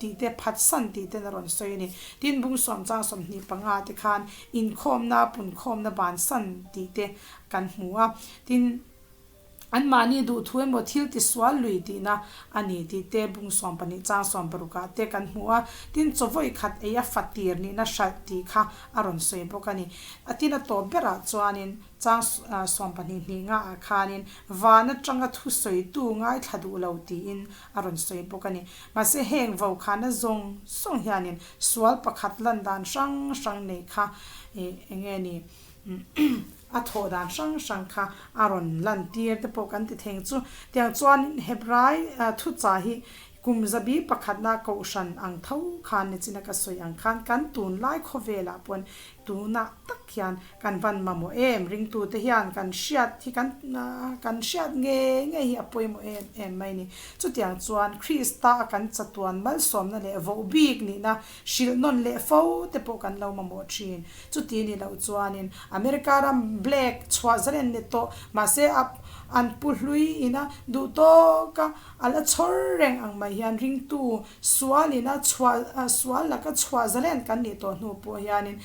tih te, phatsan tih ten a rawn sawi a ni. Tin, bung sawmchang 25 te khan inkhawmna, punkhawmna bansan tih te kan hmu a. Tin, anmahni duhthu emaw thil tisual lui tihna a ni tih te bung 12 chang 60 ah te kan hmu a. Tin, chawvawi khat ei a fatir nihna hralh tih kha a rawn sawi bawk a ni. A tin a tawp berah chuanin Chang 12 hnih ngaah khanin van atanga thusawitu ngaithla duh lo tiin a rawn sawi bawk a ni. Mahse heng vokhana zawng zawng hianin sual pakhat lan dan hrang hrang nei kha eng nge ni a thawh dan hrang hrang kha a rawn lan tir te pawh kan ti theng chu. Tiang chuan Hebrai thuchah hi kum zabi pakhatna kohhran ang tho khan nichina ka sawi ang khan kan tunlai khawvelah pawn Tunah tak hian kan van mamawh em? Ringtute hian kan hriat hi kan kan hriat ngei ngei hi a pawimawh em em mai ni. Chutiang chuan Krista a kan chatuan malsawmna leh voh bik nihna hrilh nawn leh fo te pawh kan lo mamawh thin. Chuti ni loh chuanin America ram black chhuah zalen ni tawh mahse a an pu hlui ina duh tawka a la chhawr reng ang mai hian ringtu Sualin a chhuah sual laka chhuah zalen kan nih tawh hnu pawh hianin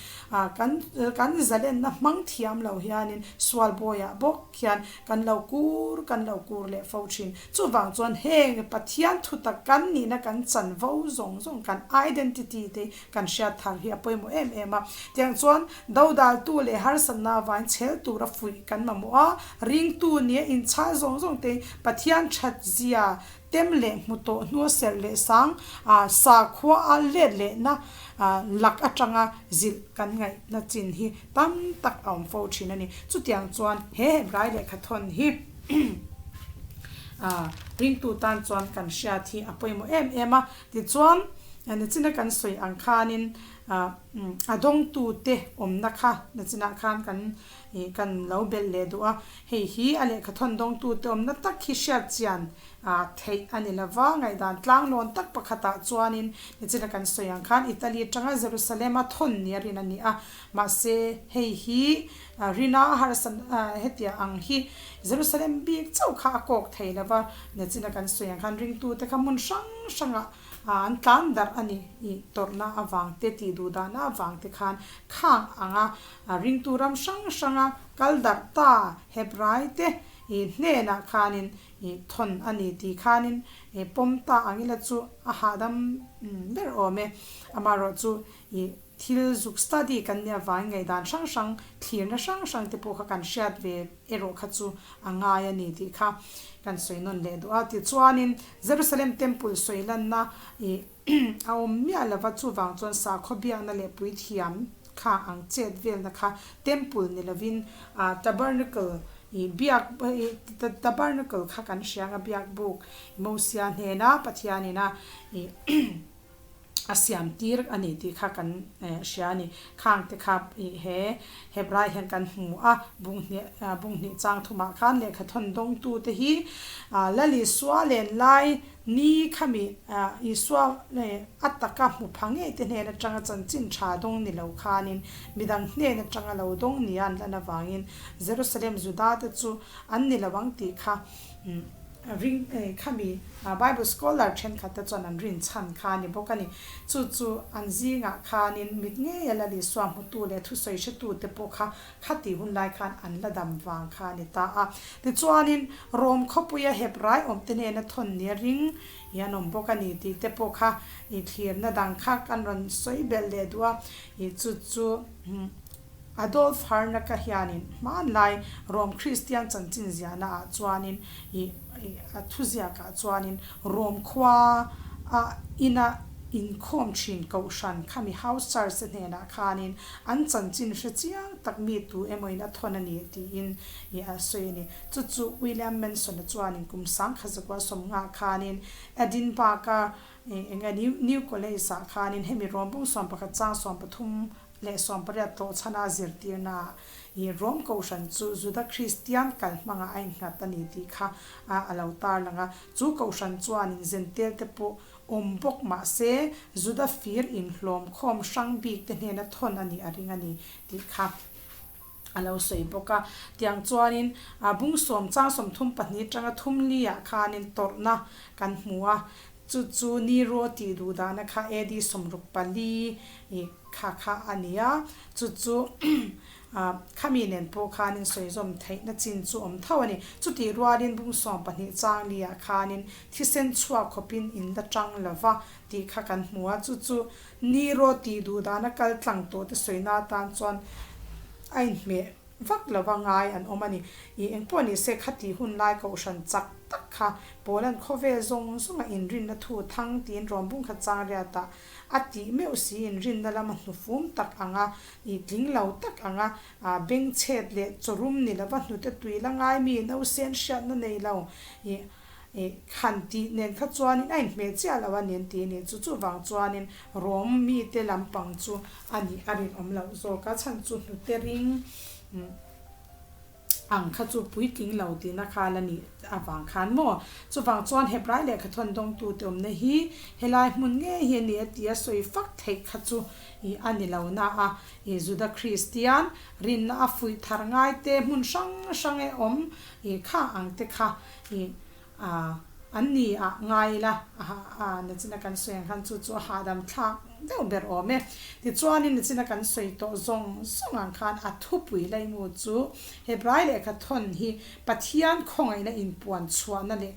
kan kan zalenna hmang thiam lo hianin sual bawiah bawk hian kan lo kur kan lo kur leh fo thin. Chuvang chuan heng Pathian thutak kan nihna kan chanvo zawng zawng kan identity te kan hriat thar hi a pawimawh em em a. Tiang chuan dodaltu leh harsatna avain chhel tura fuih kan mamawh a, ringtu nia inchhal zawng zawng te Pathian that zia Tem leh hmu tawh hnua serh leh sang sakhua a let lehna lak atanga zilh kan ngaihna chin hi tam tak a awm fo thin a ni. Chutiang chuan he Hebrai lehkha thawn hi ringtu tan chuan kan hriat hi a pawimawh em em a. Tichuan. Nachina kan sawi ang khanin a dawngtute awmna kha nachinah khan kan ih kan lo belh leh duh a. Hei hi a lehkhathawn dawngtute awmna tak hi hriat chian theih a ni lova, ngaihdan tlanglawn tak pakhatah chuanin nichina kan sawi ang khan Italy atanga Jerusalem a thawn nia rin a ni a. Mahse hei hi rina harsa hetia ang hi Jerusalem bik chauh kha a kawk thei lova, nichina kan sawi ang khan ringtute kha hmun hrang hrangah an tlan darh a ni. Ih tawrhna avang te tih duh dahna avang te khan khang anga ringtu ram hrang hranga kal darh ta Hebrai te ih hnenah khanin Ih thawn a ni tih khanin ih pawm ta ang ila chu a hahdam ber awm e. Amaherawh chu ih thil zuk study kan nih avangin ngaihdan hrang hrang, thlirna hrang hrang te pawh kha kan hriat ve erawh kha chu a ngai a ni tih kha kan sawi nawn leh duh a. Tichuanin Jerusalem Temple sawi lanna ih a awm miah lova chuvang chuan sakhaw biakna leh puithiam kha ang chet velna kha temple ni lovin ah tabernacle ih biak ih tabernacle kha kan hria anga biak buk Mosia hnena Pathianin a ih a siam tir a ni tih kha kan hria a ni. Khang te kha ih he Hebrai hian kan hmu a bung hnih bung hnih chang thumah khan lehkha thawn dawngtu te hi ah Lal Isua len lai Ni khami Isua a taka hmu pha ngei te hnen atanga chanchin tha dawng ni lo khanin midang hnen atanga lo dawng nia an lan avangin Jerusalem Juda te chu an ni lo ang tih kha ring khami Bible scholar thenkhat te chuan an rin chhan kha a ni bawk a ni. Chu chu an zingah khanin mit ngeia Lal Isua hmutu leh thusawi hretu te pawh kha Khati hun lai khan an la dam vang kha a ni ta a. Tichuanin, Rom khawpuia Hebrai awmte hnena thawn nia ring hi an awm bawk a ni tih te pawh kha i thlirna dang kha kan rawn sawi belh leh duh a. I chu chu Adolf Harnack-a hianin hmanlai Rom Kristian chanchin ziahna ah chuanin i a thuziakah chuanin Rom khua a ina inkhawm thin Kohhran khami House Church-te hnenah khanin an chanchin hre chiang tak mi tu emawin a thawn a ni tiin i a sawi a ni. Chu chu William Manson-a chuanin kum sangkhazakua sawmngah khanin Edinburgh-a eng nge New College-ah khanin hemi Rom bung 11 chang 13 leh 18 tlawhchhana zirtirnaah i Rom Kohhran chu Juda Kristian kal hmangah a innghat a ni tih kha a lo tarlang a. Chu Kohhran chuanin Zentelte pawh awm bawk mah se, Juda fir inhlawm khawm hrang bik te hnena thawn a nih a ring a ni tih kha a lo sawi bawk a. Tiang chuanin bung sawm chang 32 atanga thum li ah khanin tawrhna kan hmu a, chu chu Nero tih duh dahna kha AD 64 kha kha a ni a, chu chu Khami nen pawh khanin sawizawm theihna chin chu awm tho a ni. Chutih rualin bung 12 chang liah khanin thisen chhuak khawpin in la tang lo va tih kha kan hmu a, chu chu Nero tih duh dana kal tlang tawh te sawina atan chuan a inhmeh vak lo va ngai an awm a ni. Ih engpawh ni se khatih hun lai kohhran chak tak kha Paula'n khawvel zawng zawnga inrinna thu thang tiin rawm bung khat chang riatah a tih meuh si inrinna lama hnufum tak anga I tling lo tak ang a, a bengchhet leh chawrum ni lova hnute tui la ngai mi nausen hriatna nei lo i i khan tih nen kha chuanin a inhmeh chiah lo a ni an ti a ni. Chu chuvang chuanin Rom mite lampang chu a nih a rinawm loh zawk a, chhan chu hnute ring Ang kha chu puitling lo tihna kha la nih avang khan maw? Chuvang chuan Hebrai lehkha thawn dawngtute awmna hi helai hmun ngei hi a ni a ti a sawi fak theih kha chu ih a ni lo na a. Ih Juda Kristian rinna a fuih thar ngai te hmun hrang hrang e awm ih kha ang te kha ih A, an ni ah ngai ila, a, nachina kan sawi ang khan chu chu a hahdam thlak deuh ber awm e. Tichuanin nachina kan sawi tawh zawng zawng ang khan a thupui laimu chu Hebrai lehkha thawn hi Pathian khawngaihna inpuan chhuahna leh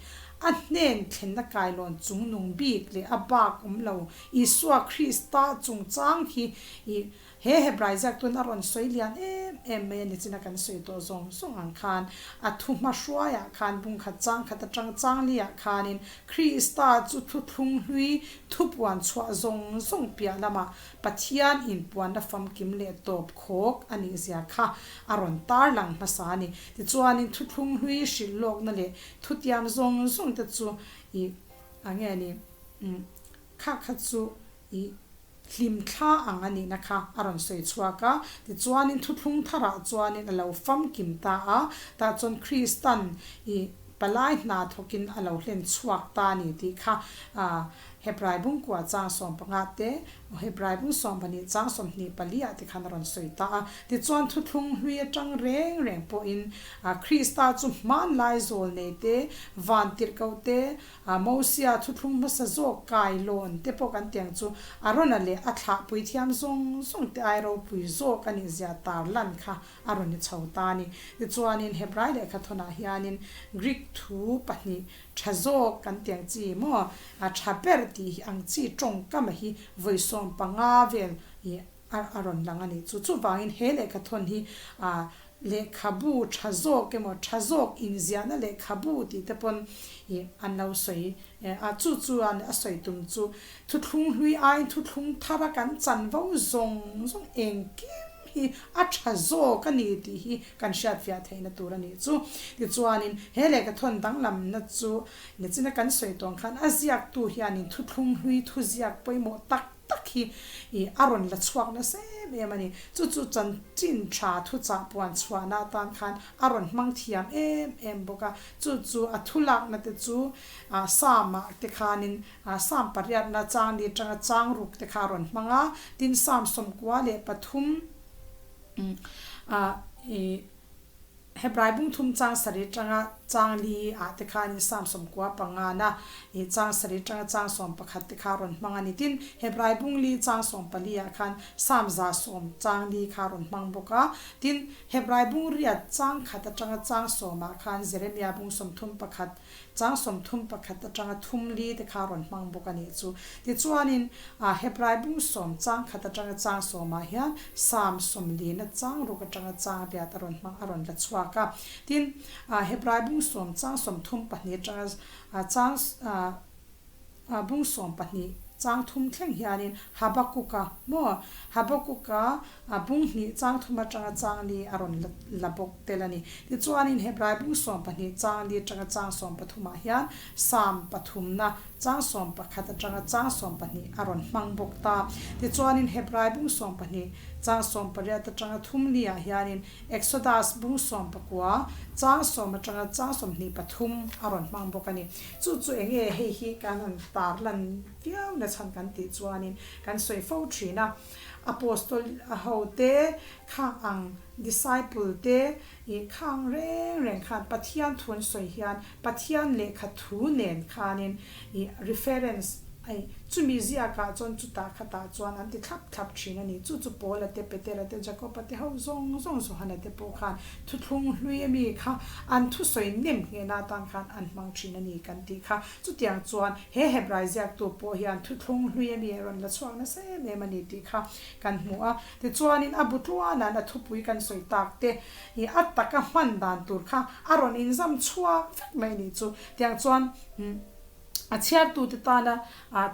a hnen thlenna kailawn chungnung bik leh a bak awm lo Isua Krista chungchang hi i He Hebrai ziaktun a rawn sawi lian em em mai a ni chin a kan sawi tawh zawng zawng ang khan a thu hma hruaiah khan bung khat chang khat atang chang liah khanin Krista chu thuthlung hlui thupuan chhuah zawng zawng piah lamah Pathian inpuanna famkim leh tawp khawk a nih zia kha a rawn tarlang hmasa a ni. Tichuanin thuthlung hlui hrilh lawkna leh thutiam zawng zawng te chu i a nge ni kha kha chu. ih hlimthla ang a nihna kha a rawn sawi chhuak a. Tichuanin thuthlung tharah chuanin a lo famkim ta a, tah chuan Kristan ih palai hna thawkin a lo hlen chhuak ta a ni tih kha Hebrai bungkua chang 15 te, Hebrai bung 12 chang 24 ah te khan a rawn sawi ta a. Tichuan thuthlung hlui atang reng reng pawhin Krista chu hmanlai zawl nei te, van tirhkoh te, Mosia thuthlung hmasa zawk kai lawn te pawh kan tiang chu Arona leh a thlah puithiam zawng zawng te ai ropui zawk a nih zia tar lan kha a rawn ni chho ta a ni. Tichuanin Hebrai lehkhathawnah hianin Greek thu pahnih Tha zawk kan ti ang chi maw? A tha ber tih hi ang chi tawngkam a hi vawi 15 vel i a rawn lang a nih chu. Chuvangin he lehkhathawn hi a lehkhabu tha zawk emaw tha zawk inziahna lehkhabu tih te pawn i an lo sawi a. Chu chuan a sawi tum chu thuthlung hlui aiin thuthlung thara kan chanvo zawng zawng engkim hi a tha zawk a ni tih hi kan hriatfiah theihna tur a nih chu. Tichuanin, he lehkhathawn danglamna chu nichina kan sawi tawng khan a ziaktu hianin thuthlung hlui thuziak pawimawh tak tak hi ih a rawn la chhuak nasa em em a ni. Chu chu chanchin tha thuchah puan chhuahna atan khan a rawn hmang thiam em em bawk a. Chu chu a thulakna te chu ah Psalm-ah te khanin Psalm pariatna chang li atanga chang ruk te kha a rawn hmang a, tin Psalm 93 ih Hebrai bung thum chang sarih atanga chang li ah te khanin Psalm 95 na ih chang sarih atanga chang 11 te kha a rawn hmang a ni. Tin, Hebrai bung li chang 14 ah khan Psalm 110 chang li kha a rawn hmang bawk a. Tin, Hebrai bung riat chang khat atanga chang sawm ah khan Jeremia bung 31 Chang 31 atanga thum li te kha rawn hmang bawk a nih chu. Tichuanin, Hebrai bung sawm chang khat atanga chang sawmah hian Psalm sawmlina chang ruk atanga chang riat a rawn hmang a rawn la chhuak a. Tin, Hebrai bung sawm chang 32 atanga chang bung 12 chang thum thleng hianin Habakuka maw? Habakuka bung hnih chang thum atanga chang li a rawn la bawk tel a ni. Tichuanin Hebrai bung 12 chang li atanga chang 13 ah hian Psalm pathumna chang 11 atanga chang 12 a rawn hmang bawk ta. Tichuanin Hebrai bung 12 chang 18 atanga thum li ah hianin Exodus bung 19 chang sawm atanga chang 23 a rawn hmang bawk a ni. Chu chu eng nge hei hi kan han tar lan viau na chhan kan tih chuanin kan sawi fo thin a, Apostol ho te khang ang disciple te ih khang reng reng khan Pathian thu an sawi hian Pathian lehkha thu nen khanin ih reference Ai, chumi ziakah chuan chutah khatah chuan an ti thlap thlap thin a ni. Chu chu Paula te, Petera te, Jakoba te ho zawng zawng Johana te pawh khan thuthlung hlui ami kha an thusawi nem nghehna atan khan an hmang thin a ni kan tih kha. Chutiang chuan he Hebrai ziaktu pawh hian thuthlung hlui ami a rawn la chhuak nasa em em a ni tih kha kan hmu a. Tichuanin a bu tluana'n a thupui kan sawi tak te i a taka hman dan tur kha a rawn inzam chhuak vek mai a nih chu. Tiang chuan. A chhiartute tana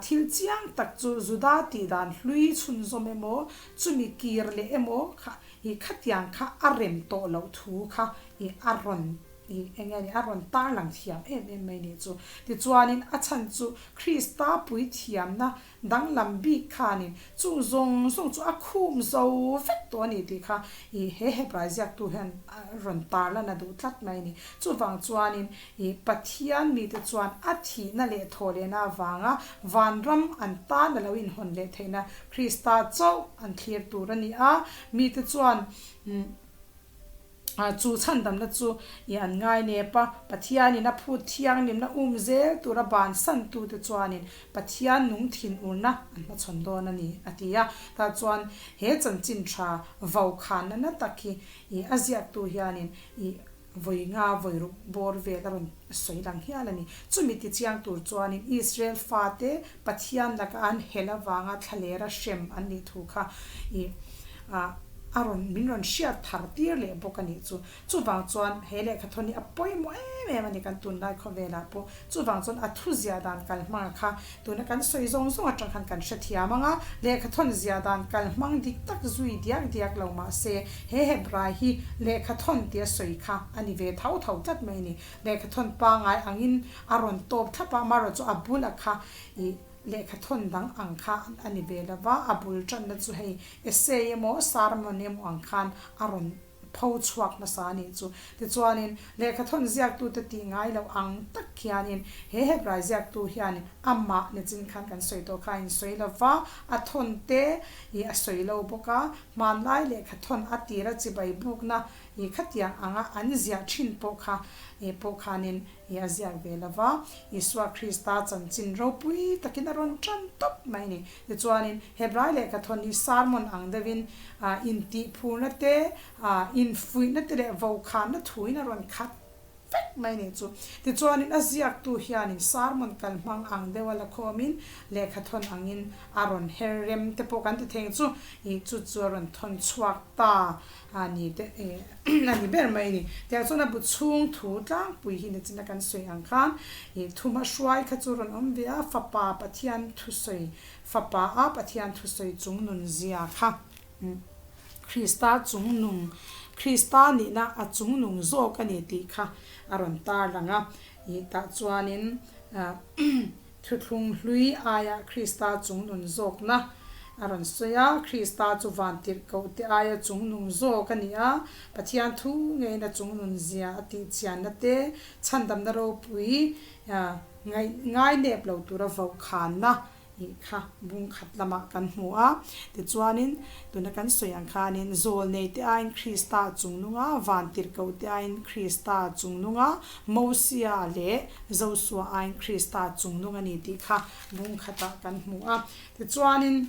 thil chiang tak chu Juda tih dan hlui chhunzawm emaw, chumi kir leh emaw kha i khatiang kha a rem tawh loh thu kha i a rawn i eng nge ni a rawn tarlang thiam em em mai nih chu. Tichuanin a chhan chu Krista puithiamna Danglam bik khanin chung zawng zawng chu a khum zo vek tawh a ni tih kha i he Hebrai ziaktu hian a rawn tarlan a duh tlat mai a ni. Chuvang chuanin i Pathian mite chuan a thihna leh thawhlehna avanga vanram an tan a lo inhawn leh theihna Krista chauh an thlir tur a ni a, mite chuan Chu chhandamna chu i an ngai nep a, Pathianin a phut thianghlimna um zel tura bansantute chuanin Pathian nung thinurna an hmachhawn dawn a ni, a ti a. Tah chuan he chanchin tha vaukhanna na tak hi i a ziaktu hianin i vawi nga vawi ruk bawr vel a rawn sawi lang hial a ni. Chumi tichiang tur chuanin Israel fate Pathian laka an hel avanga thlalera hrem an nih thu kha i a rawn min rawn hriat thar tir leh bawk a nih chu. Chuvang chuan he lehkhathawn hi a pawimawh em em a ni kan tunlai khawvelah pawh. Chuvang chuan a thu ziah dan kal hmanga kha tuna kan sawi zawng zawng atang khan kan hrethiam ang a, lehkhathawn ziah dan kal hmang dik tak zui diak diak lo mah se he Hebrai hi lehkhathawn tia sawi kha a ni ve tho tho tlat mai a ni. Lehkhathawn pangai angin a rawn tawp thlap a, amaherawhchu a bula kha i. Lehkha thawn dang ang kha a ni ve lo va, a bul tanna chu hei essay emaw sermon emaw ang khan a rawn pho chhuak hmasa a nih chu. Tichuanin, lehkha thawn ziaktute tih ngai loh ang tak khianin he Hebrai ziaktu hianin amah nichin khan kan sawi tawh kha a insawi lo va, a thawn te i a sawi lo bawk a, hmanlai lehkha thawn a tira chibai bukna i khatiang anga an ziah thin pawh kha pawh khanin I a ziak ve lo va, Isua Krista chanchin ropui takin a rawn tan tawp mai a ni. Tichuanin, Hebrai lehkha thawn hi sermon ang deuhin intihphurna te, infuihna te leh vokhanna thuin a rawn khat vek mai a ni chu. Tichuanin, a ziaktu hianin sermon kalhmang ang deuha la khawmin lehkha thawn angin a rawn her rem te pawh kan ti thei ang chu. I chu chu a rawn thawn chhuak ta a ni te a ni ber mai a ni. Tiang chuan a bu chhung thu tlangpui hi nachina kan sawi ang khan ih thuma hruai kha chu rawn awm ve a, fapa Pathian thusawi, fapa a Pathian thusawi chung nun zia kha Krista chung nung, Krista nihna a chung nung zawk a ni tih kha a rawn tarlang a. Ih tah chuanin Thuthlung hlui aia Krista chungnun zawkna a rawn sawi a, Krista chu vantirhkoh te aia chungnung zawk a ni a, Pathian thu ngeiin a chungnun zia a tihchianna te, chhandamna ropui ngainep lo tura vauhkhanna ih kha bung khat lamah kan hmu a. Tichuanin, tuna kan sawi ang khanin zawlnei te aiin Krista chungnung a, vantirhkoh te aiin Krista chungnung a, Mosia leh Josua aiin Krista chungnung a ni tih kha bung khatah kan hmu a. Tichuanin,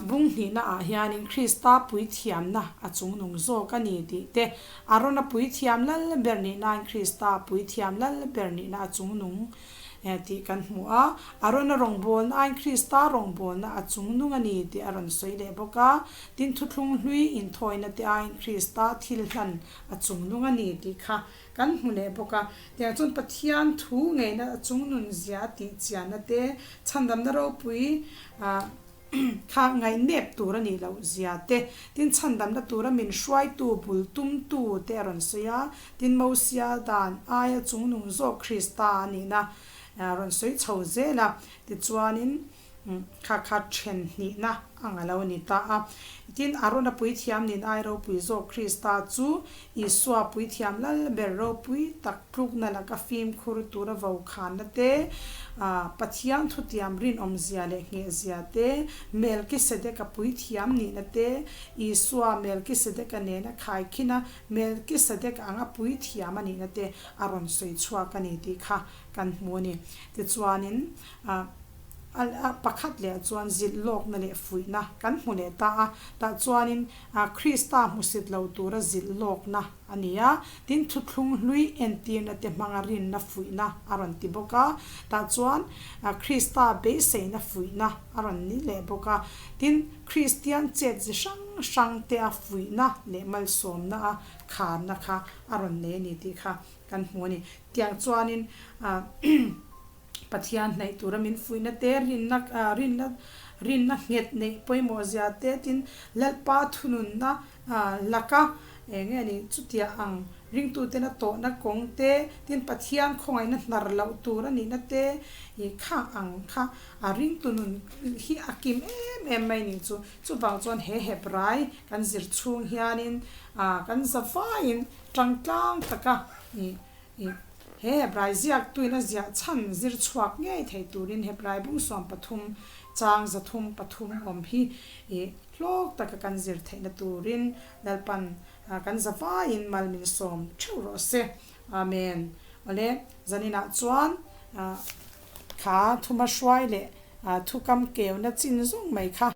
bung hnihna ah hianin Krista puithiamna a chungnung zawk a ni tih te, Arona puithiam lal ber nihnain Krista puithiam lal ber nihna a chungnung tih kan hmu a. Arona rawngbawlna aiin Krista rawngbawlna a chungnung a ni tih a rawn sawi leh bawk a. Tin, thuthlung hlui inthawina te aiin Krista thil hlan a chungnung a ni tih kha kan hmu leh bawk a. Tiang chuan Pathian thu ngeina a chungnun zia a tih chianna te, chhandamna ropui kha ngaihnep tur a nih loh zia te, tin chhandamna tura min hruaitu bul tumtu te a rawn sawi a, tin Mosia dan aia chungnung zawk Krista a nihna a rawn sawi chho zel a, tichuanin kha kha then hnihna ang a lo ni ta a. Tin, Arona puithiam nin ai ropui zawk Krista chu Isua puithiam lal ber ropui tak tlukna laka fimkhur tura vokhanna te, Pathian thutiam rinawmzia leh nghehzia te, Melkisedeka puithiam nihna te, Isua Melkisedeka nena khaikhina Melkisedeka anga puithiam a nihna te a rawn sawi chhuak a ni tih kha kan hmu a ni. Tichuanin, a pakhat leh chuan zilh lawkna leh fuihna kan hmu leh ta a, tah chuanin Krista hmusit lo tura zilh lawkna a ni a, tin thuthlung hlui entirna te hmanga rinna fuihna a rawn ti bawk a, tah chuan Krista beiseina fuihna a rawn ni leh bawk a, tin Kristian chet zi hrang hrang te a fuihna leh malsawmna a kharna kha a rawn nei a ni tih kha kan hmu a ni. Tiang chuanin Pathian hnaih tura min fuihna te, rinna rinna rinna nghet neih pawimawh zia te tin Lalpa thununna laka eng nge ni chutiah ang ringtutena tawhna kawng te tin Pathian khawngaihna hnar loh tur a nihna te ih kha ang kha a ringtu nun hi a kim em em mai ning chu. Chuvang chuan he Hebrai kan zir chhung hianin kan zavaiin tangtlang taka ih I he Hebrai ziaktuin a ziah chhan zir chhuak ngei thei turin Hebrai bung 13 chang 303 awm hi i hlawk taka kan zir theihna turin Lalpan kan zavaiin mal min sawm theuh rawh se. Amen. Awle, zaninah chuan kha thuma hruai leh thukam keuna chin zawng mai kha.